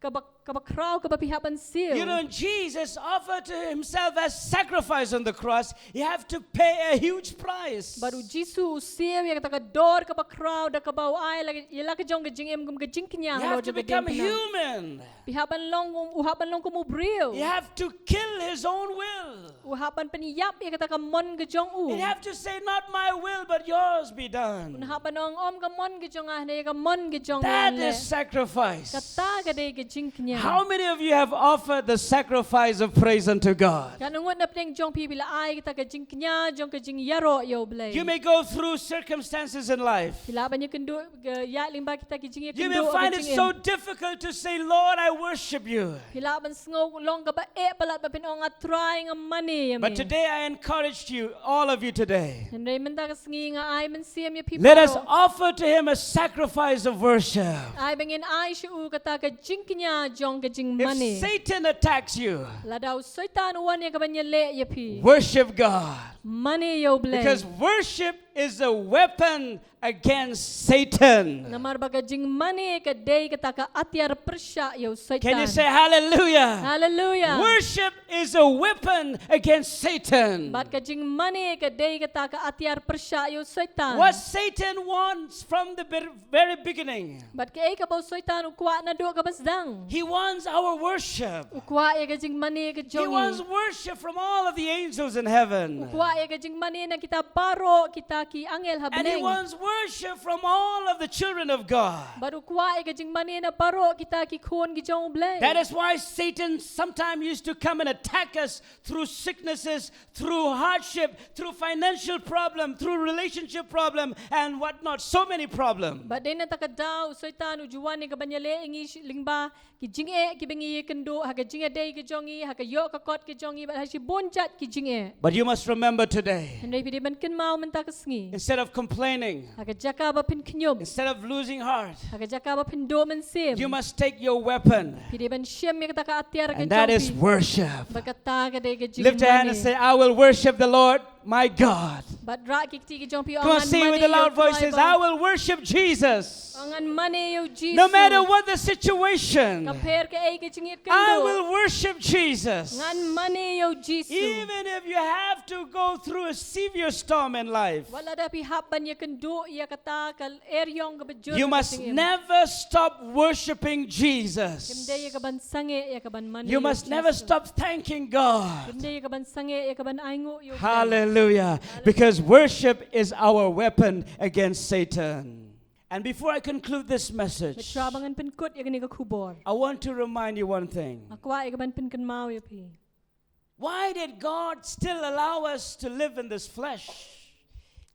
kaba, kaba khraw kaba phi hap ban siew. You know, Jesus offered to himself as sacrifice on the cross. You have to pay a huge price. Bad U Jisu u siew ïa kata ka dor kaba khraw da kaba u ai la, ïa la ka jong ka jingim kum ka jingkñia. You have to become human. Phi hap ban long, u hap ban long kum u briew. He have to kill his own will. U hap ban pynïap ïa kata ka mon ka jong u. He have to say, "Not my will, but yours be done." Un hap ban ong, "Ym ka mon ka jong nga, hynrei ka mon ka jong me leh." That is sacrifice. Kata ka dei ka jingkñia. How many of you have offered the sacrifice of praise unto God? Katno ngut na pdeng jong phi phi la ai kata ka jingkñia jong ka jingïaroh ïa U Blei? You may go through circumstances in life. Phi lah ban ïakynduh, uh, ïa lyngba kita ki jingïakynduh. You may find it so difficult to say, "Lord, I worship you." Phi lah ban sngew long kaba eh palat ba phin ong, "A Trai, nga mane ïa me." But today I encourage you, all of you today. Hynrei mynta ka sngi nga ai mynsiem ïa phi baroh. Let us offer to him a sacrifice of worship. Ai ba ngin ai sha u kata ka jingkñia jong ka jingmane. If Satan attacks you, lada u Soitan u wan ïa kaban ïaleh ïa phi, worship God. Mane ïa U Blei. Because worship is a weapon against Satan. Namar ba ka jingmane ka dei kata ka atiar pyrshah ïa u Soitan. Can you say hallelujah? Hallelujah. Worship is a weapon against Satan. Bad ka jingmane ka dei kata ka atiar pyrshah ïa u Soitan. What Satan wants from the ver-, very beginning. Bad kaei kaba u Soitan u kwah naduh kaba sdang. He wants our worship. U kwah ïa ka jingmane ka jong ngi. He wants worship from all of the angels in heaven. U kwah ïa ka jingmane na kita baroh kita ki angel ha bneng. And he wants worship from all of the children of God. Bad u kwah ïa ka jingmane na baroh kita ki khun ki jong U Blei. That is why Satan sometimes used to come and attack us through sicknesses, through hardship, through financial problem, through relationship problem, and whatnot. So many problems. Bad dei na kata ka daw u Soitan u ju wan ïa kaban ïaleh ïa ngi shi-, lyngba ki jingeh kiba ngi ïakynduh, ha ka jingïadei ka jong ngi, ha ka ïoh ka kot ka jong ngi, bad ha shibun jait ki jingeh. But you must remember today, hynrei phi dei ban kynmaw mynta ka sngi, instead of complaining, ha ka jaka ba phin khñium, instead of losing heart, ha ka jaka ba phin duh mynsiem, you must take your weapon. Phi dei ban shim ïa kata ka atiar ka jong phi. And that is worship. Bad kata ka dei ka jingmane. Lift your hand and say, "I will worship the Lord my God." Bad rah ki kti ki jong phi, ong, "Ngan mane ïa U Trai." Come on, say with the loud voices, "I will worship Jesus." Ong, "Ngan mane ïa U Jisu." No matter what the situation, kam pher kaei ka jingïakynduh, "I will worship Jesus." Ngan mane ïa U Jisu. Even if you have to go through a severe storm in life, wat lada phi hap ban ïakynduh ïa kata ka eriong kaba jur ha ka jingim, you must never stop worshiping Jesus. Kim dei ïa kaban sangeh ïa kaban mane ïa U Jisu. You must never stop thanking God. Kim dei ïa kaban sangeh ïa kaban ainguh ïa U Blei. Hallelujah. Hallelujah. Because worship is our weapon against Satan. And before I conclude this message, bad haba ngan pynkut ïa kane ka khubor, I want to remind you one thing. Nga kwah ïa kaban pynkynmaw ïa phi. Why did God still allow us to live in this flesh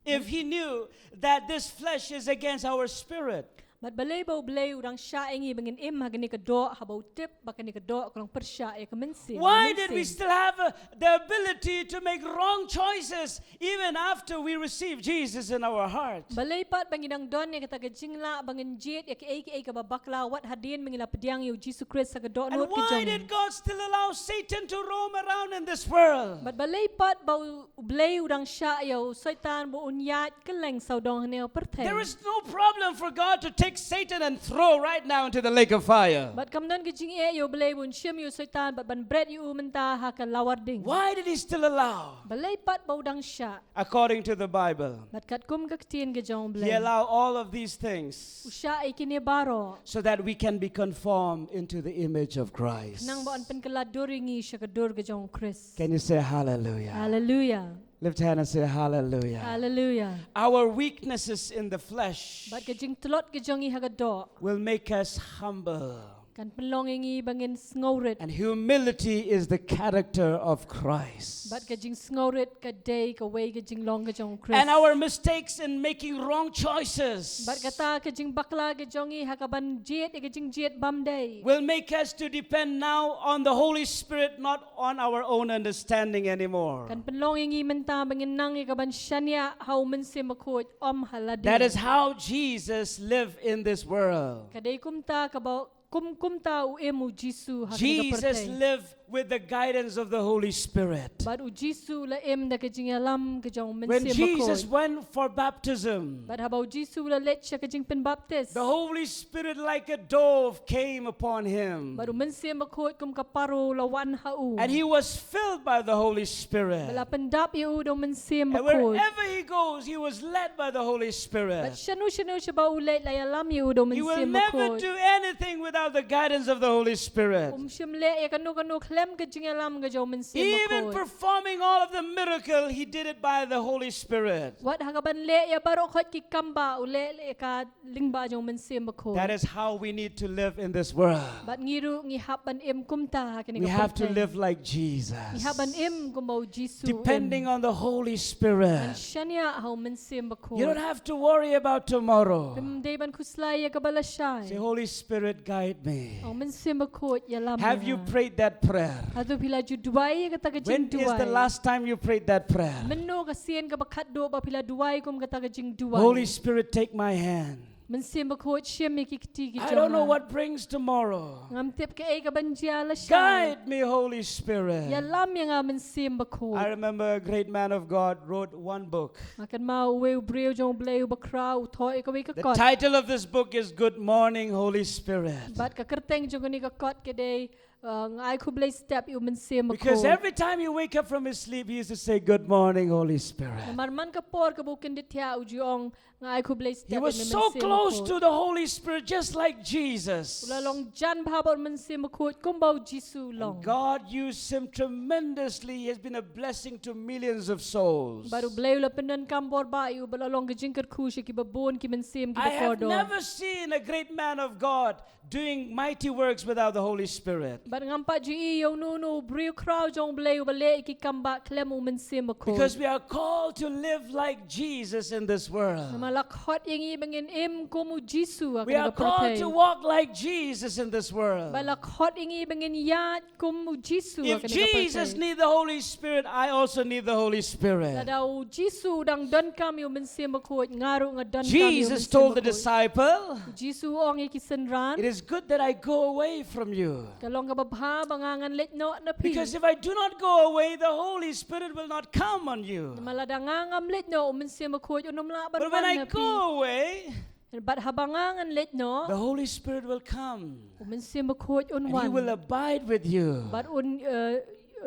if he knew that this flesh is against our spirit? Bad balei ba U Blei u dang shah ïa ngi ba ngin im ha kane ka doh haba u tip ba kane ka doh ka long pyrshah ïa ka mynsiem? Why did we still have, uh, the ability to make wrong choices even after we receive Jesus in our heart? Balei pat ba ngi dang don ïa kata ka jinglah ba ngin jied ïa kaei kaei kaba bakla wat hadien ba ngi la pdiang ïa U Jisu Khrist ha ka dohnud ka jong ngi? And why did God still allow Satan to roam around in this world? Bad balei pat ba U Blei u dang shah ïa u Soitan ba un ïaid kylleng sawdong hangne ha pyrthei? There is no problem for God to take Satan and throw right now into the lake of fire. Bad kam don ka jingeh ïa u Blei ba un shim ïa u Soitan bad ban bret ïa u mynta ha ka lawar ding. Why did he still allow? Balei pat ba u dang shah? According to the Bible, Bad katkum ka ktien ka jong u he Blei, allowed all of these things u shah ïa kine baroh, so that we can be conformed into the image of Christ. Nang ba yn pynkylla dur ïa ngi sha ka dur ka jong u Khrist. Can you say hallelujah? Hallelujah. Lift hand and say hallelujah. Hallelujah. Our weaknesses in the flesh Bad ka jingtlot ka jong ngi ha ka doh will make us humble. kan pynlong ïa ngi ba ngin sngewrit. And humility is the character of Christ. Bad ka jingsngewrit ka dei kawei ka jinglong ka jong u Khrist. And our mistakes in making wrong choices Bad kata ka jingbakla ka jong ngi ha ka ban jied ïa ka jingjied bymdei will make us to depend now on the Holy Spirit, not on our own understanding anymore. kan pynlong ïa ngi mynta ba ngin nang ïa ka ban shaniah ha u Mynsiem Bakhuid, ym ha lade. That is how Jesus lived in this world. Ka dei kumta kaba kum kumta u im u Jisu ha kane ka Jesus pyrthei. Lived with the guidance of the Holy Spirit. Bad u Jisu u la im da ka jingïalam ka jong u Mynsiem Bakhuid. When Jesus went for baptism, Bad haba u Jisu u la leit sha ka jingpynbaptis, the Holy Spirit, like a dove, came upon him. Bad u Mynsiem Bakhuid kum ka paro u la wan ha u. And he was filled by the Holy Spirit. Bad la pyndap ïa u da u Mynsiem And Bakhuid. Wherever he goes, he was led by the Holy Spirit. Bad shano shano shaba u leit la ïalam ïa u da u Mynsiem Bakhuid. He will never do anything without the guidance of the Holy Spirit. Um shym leh ïa kano kano khlem ka jingïalam ka jong u Mynsiem Bakhuid. Even performing all of the miracle, he did it by the Holy Spirit. Wat ha ka ban leh ïa baroh khoit ki kam ba u leh ïa ka lyngba jong u Mynsiem Bakhuid. That is how we need to live in this world. Bad ngi ruh ngi hap ban im kumta ha kane ka pyrthei. We have to live like Jesus. Ngi hap ban im kumba u Jisu u im. Depending on the Holy Spirit. Ban shaniah ha u Mynsiem Bakhuid. You don't have to worry about tomorrow. Ym dei ban khuslai ïa kaba lashai. Say, Holy Spirit, guide me. Ong Mynsiem Bakhuid ïalam. Have you prayed that prayer? Hato phi la ju duwai ïa kata ka jingduwai? When is the last time you prayed that prayer? Mynno ka sien kaba khatduh ba phi la duwai kum kata ka jingduwai? Holy Spirit, take my hand. Mynsiem Bakhuid shim ïa ki kti ki jong nga. I don't know what brings tomorrow. Ngam tip kaei ka ban jia lashai. Guide me, Holy Spirit. Ïalam ïa nga Mynsiem Bakhuid. I remember a great man of God wrote one book. Nga kynmaw uwei u briew jong u Blei uba khraw u thoh ïa kawei ka kot. The title of this book is Good Morning, Holy Spirit. Bad ka kyrteng jong kane ka kot ka dei, uh, Nga ai khublei step ïa u Mynsiem Bakhuid. Because every time he wake up from his sleep, he used to say, "Good morning, Holy Spirit." Namar man ka por kaba u kyndit thiah u ju ong, "Nga ai khublei step ïa u Mynsiem Bakhuid." He was so close to the Holy Spirit, just like Jesus. U la long jan bha bad u Mynsiem Bakhuid kumba u Jisu u long. And God used him tremendously. He has been a blessing to millions of souls. Bad u Blei u la pyndonkam bor bha ïa u bad u la long ka jingkyrkhu sha kiba bun ki mynsiem kiba kordor. I have never seen a great man of God doing mighty works without the Holy Spirit. Bad ngam pat ju i ïa uno uno u briew khraw jong u Blei uba leh ïa ki kam bah khlem u Mynsiem Bakhuid. Because we are called to live like Jesus in this world. Namar la khot ïa ngi ba ngin im kum u Jisu ha kane ka pyrthei. We are called to walk like Jesus in this world. Bad la khot ïa ngi ba ngin ïaid kum u Jisu ha kane ka pyrthei. If Jesus need the Holy Spirit, I also need the Holy Spirit. Lada u Jisu u dang donkam ïa u Mynsiem Bakhuid, nga ruh nga donkam ïa u Mynsiem Bakhuid. Jesus told the disciple, u Jisu u ong ïa ki synran, "It is good that I go away from you." Ka long kaba bha ba nga ngan leit noh na phi. Because if I do not go away, the Holy Spirit will not come on you. Namar lada nga ngam leit noh, u Mynsiem Bakhuid un ym lah ban wan na phi. But when I go away, bad haba nga ngan leit noh, the Holy Spirit will come. U Mynsiem Bakhuid un wan. And he will abide with you. Bad un, uh,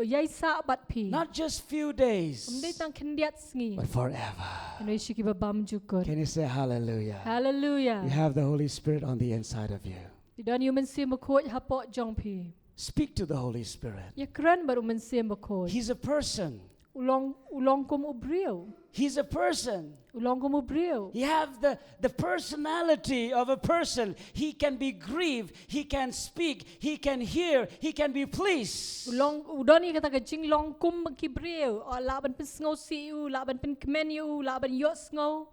ïaisah bad phi. Not just few days. Ym dei tang khyndiat sngi. But forever. Hynrei sha kiba bymjukut. Can you say hallelujah? Hallelujah. You have the Holy Spirit on the inside of you. Phi don ïa u Mynsiem Bakhuid hapoh jong phi. Speak to the Holy Spirit. Ïakren bad u Mynsiem Bakhuid. He's a person. U long, u long kum u briew. He's a person. U long kum u briew. He have the, the personality of a person. He can be grieved. He can speak. He can hear. He can be pleased. U long, u don ïa kata ka jinglong kum ki briew. U lah ban pynsngewsih ïa u, lah ban pynkmen ïa u, lah ban ïohsngew.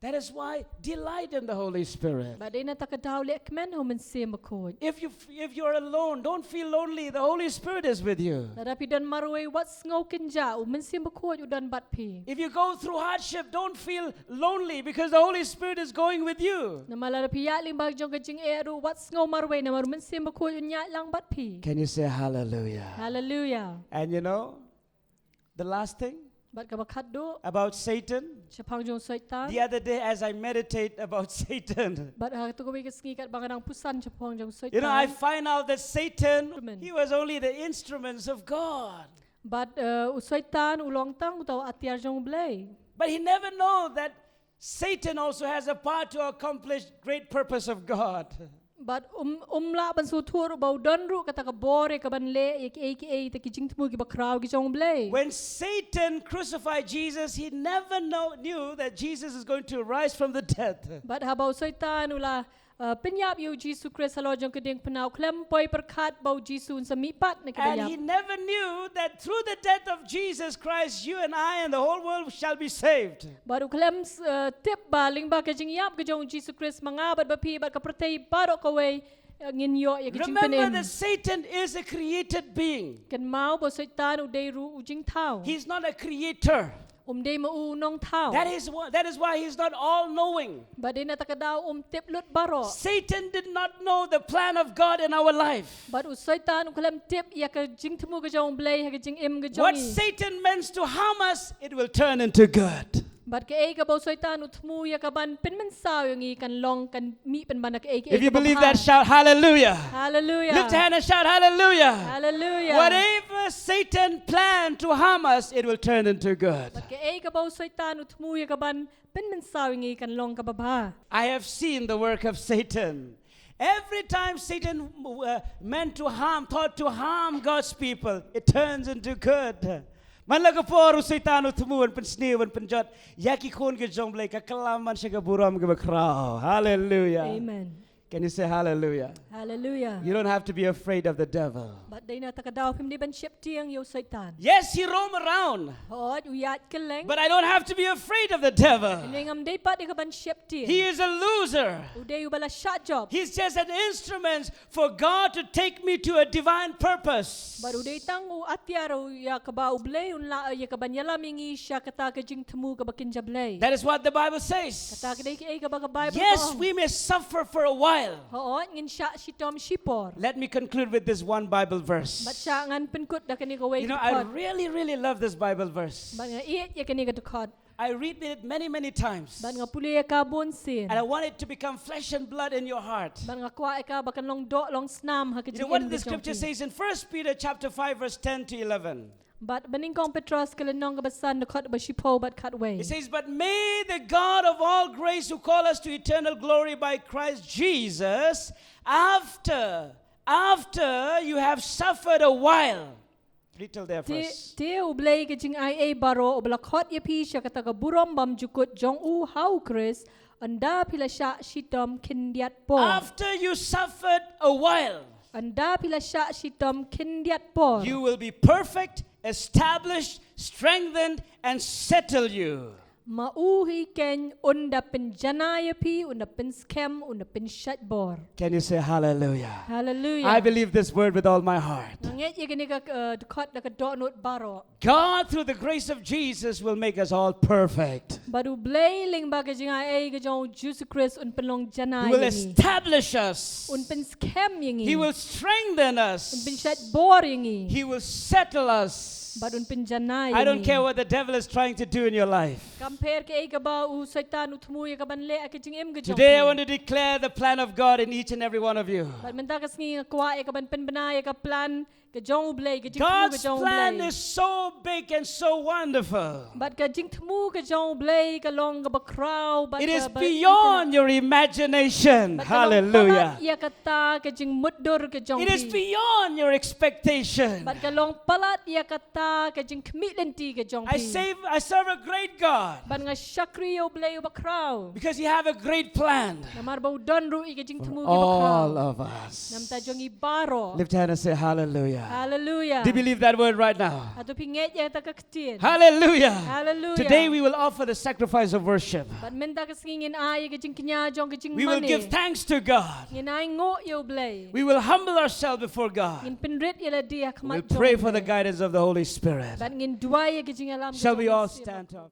That is why delight in the Holy Spirit. Bad dei na kata ka daw leh kmen ha u Mynsiem Bakhuid. If you, if you're alone, don't feel lonely. The Holy Spirit is with you. Lada phi don marwei, wat sngew kynjah, u Mynsiem Bakhuid u don bad phi. If you go through hardship, don't feel lonely because the Holy Spirit is going with you. Namar lada phi ïaid lyngba jong ka jingeh ruh, wat sngew marwei namar u Mynsiem Bakhuid un ïaid lang bad phi. Can you say hallelujah? Hallelujah. And you know, the last thing, Bad kaba khatduh, about Satan. shaphang jong Soitan. The other day, as I meditate about Satan, Bad ha katu kawei ka sngi katba nga dang puson shaphang jong Soitan. You know, I find out that Satan, Instrument. He was only the instruments of God. Bad uh, u Soitan u long tang uta u atiar jong U Blei. But he never know that Satan also has a part to accomplish great purpose of God. Bad um um lah ban sngewthuh ruh ba u don ruh kata ka bor ïa kaban leh ïa kiei kiei ta ki jingthmu kiba khraw ki jong U Blei. When Satan crucified Jesus, he never know, knew that Jesus is going to rise from the dead. Bad haba u Soitan u la uh, pynïap ïa u Jisu Khrist halor jong ka diengphna, u khlem poi pyrkhat ba u Jisu un sa mih pat na kiba And he ïap. Never knew that through the death of Jesus Christ, you and I and the whole world shall be saved. Bad u khlem uh, tip ba lyngba ka jingïap ka jong u Jisu Khrist ma nga bad ma phi bad ka pyrthei baroh kawei uh, ngin ïoh ïa ka Remember jingpynim. That Satan is a created being. Kynmaw ba u Soitan u dei ruh u jingthaw. He's not a creator. Um dei ma u nongthaw. That is, wh- that is why he's not all knowing. Bad dei na kata ka daw um tip lut baroh. Satan did not know the plan of God in our life. Bad u Soitan u khlem tip ïa ka jingthmu ka jong U Blei ha ka jingim ka jong What ngi. Satan meant to harm us, it will turn into good. Bad kaei kaba u Soitan u thmu ïa kaban pynmynsaw ïa ngi kan long kan mih pynban na kaei kaei. If you Kaba believe bha. That, shout hallelujah. Hallelujah. Lift your hand and shout hallelujah. Hallelujah. Whatever Satan planned to harm us, it will turn into good. Bad kaei kaba u Soitan u thmu ïa kaban pynmynsaw ïa ngi kan long kaba bha. I have seen the work of Satan. Every time Satan uh, meant to harm, thought to harm God's people, it turns into good. Man la ka por u Satan u thmu ban pynsniew ban pynjot ïa ki khun ki jong U Blei ka kylla man sha ka burom kaba khraw. Hallelujah. Amen. Can you say hallelujah? Hallelujah. You don't have to be afraid of the devil. Bad dei na kata ka daw phim dei ban sheptieng ïa u Soitan. Yes, he roam around. Hooid u ïaid kylleng. But I don't have to be afraid of the devil. Hynrei ngam dei pat ïa kaban sheptieng. He is a loser. U dei uba la shah jop. He's just an instrument for God to take me to a divine purpose. Bad u dei tang u atiar ïa kaba U Blei un lah ïa kaban ïalam ïa ngi sha kata ka jingthmu kaba kynja Blei. That is what the Bible says. Kata ka dei kaei kaba ka Bible. Yes, we may suffer for a while. Hooid ngin shah shitom shipor. Let me conclude with this one Bible verse. Bad shah ngan pynkut da kane kawei. You know, I really, really love this Bible verse. Bad nga ïeit ïa kane ka dkhot. I read it many, many times. Bad nga pule ïa ka bun sien. And I want it to become flesh and blood in your heart. Bad nga kwah ïa ka ba kan long doh long snam ha ka jingim. You know what the scripture says in First Peter chapter five, verse ten to eleven? Bad ba nyngkong Petros ka lynnong kaba san dkhot ba shiphew bad khatwei. It says, "But may the God of all grace who call us to eternal glory by Christ Jesus, after, after you have suffered a while." Read till there first. Te U Blei ka jingaiei baroh uba la khot ïa phi sha kata ka burom bymjukut jong u ha u Khrist, ynda phi la shah shitom khyndiat por. After you suffered a while, ynda phi la shah shitom khyndiat por. You will be perfect, established, strengthened, and settle you. Ma u hi ken un da pynjanai ïa phi, un da pynskhem, un da pynshait bor. Can you say hallelujah? Hallelujah. I believe this word with all my heart. Nga ngeit ïa kane ka uh, dkhot da ka dohnud baroh. God, through the grace of Jesus, will make us all perfect. Bad U Blei lyngba ka jingaiei ka jong u Jisu Khrist un pynlong janai. He will establish us. Un pynskhem ïa ngi. He will strengthen us. Un pynshait bor ïa ngi. He will settle us. Bad un pynjanai. I don't care what the devil is trying to do in your life. Kam pher kaei kaba u Soitan u thmu ïa kaban leh ha ka jingim ka jong. Today I want to declare the plan of God in each and every one of you. Bad mynta ka sngi nga kwah ïa kaban pynbna ïa ka plan ka jong U Blei, ka jingthmu ka jong U Blei. God's plan is so big and so wonderful. Bad ka jingthmu ka jong U Blei ka long kaba khraw bad. It is beyond your imagination. Hallelujah. Ïa kata ka jingmutdur ka jong. It is beyond your expectation. Bad ka long palat ïa kata ka jingkhmih lynti ka jong. I save, I serve a great God. Bad nga shakri ïa U Blei uba khraw. Because he have a great plan. Namar ba u don ruh ïa ka jingthmu kaba khraw. All of us. Namar jong ngi baroh. Lift your hand and say hallelujah. Hallelujah. Do you believe that word right now? Hato phi ngeit ïa kata ka ktien? Hallelujah. Hallelujah. Today we will offer the sacrifice of worship. Bad mynta ka sngi ngin ai ïa ka jingkñia jong ka jingmane. We will give thanks to God. Ngin ai nguh ïa U Blei. We will humble ourselves before God. Ngin pynrit ïa lade ha khmat jong U Blei. We will pray for the guidance of the Holy Spirit. Bad ngin duwai ïa ka jingïalam ka jong U Mynsiem. Shall we all stand up?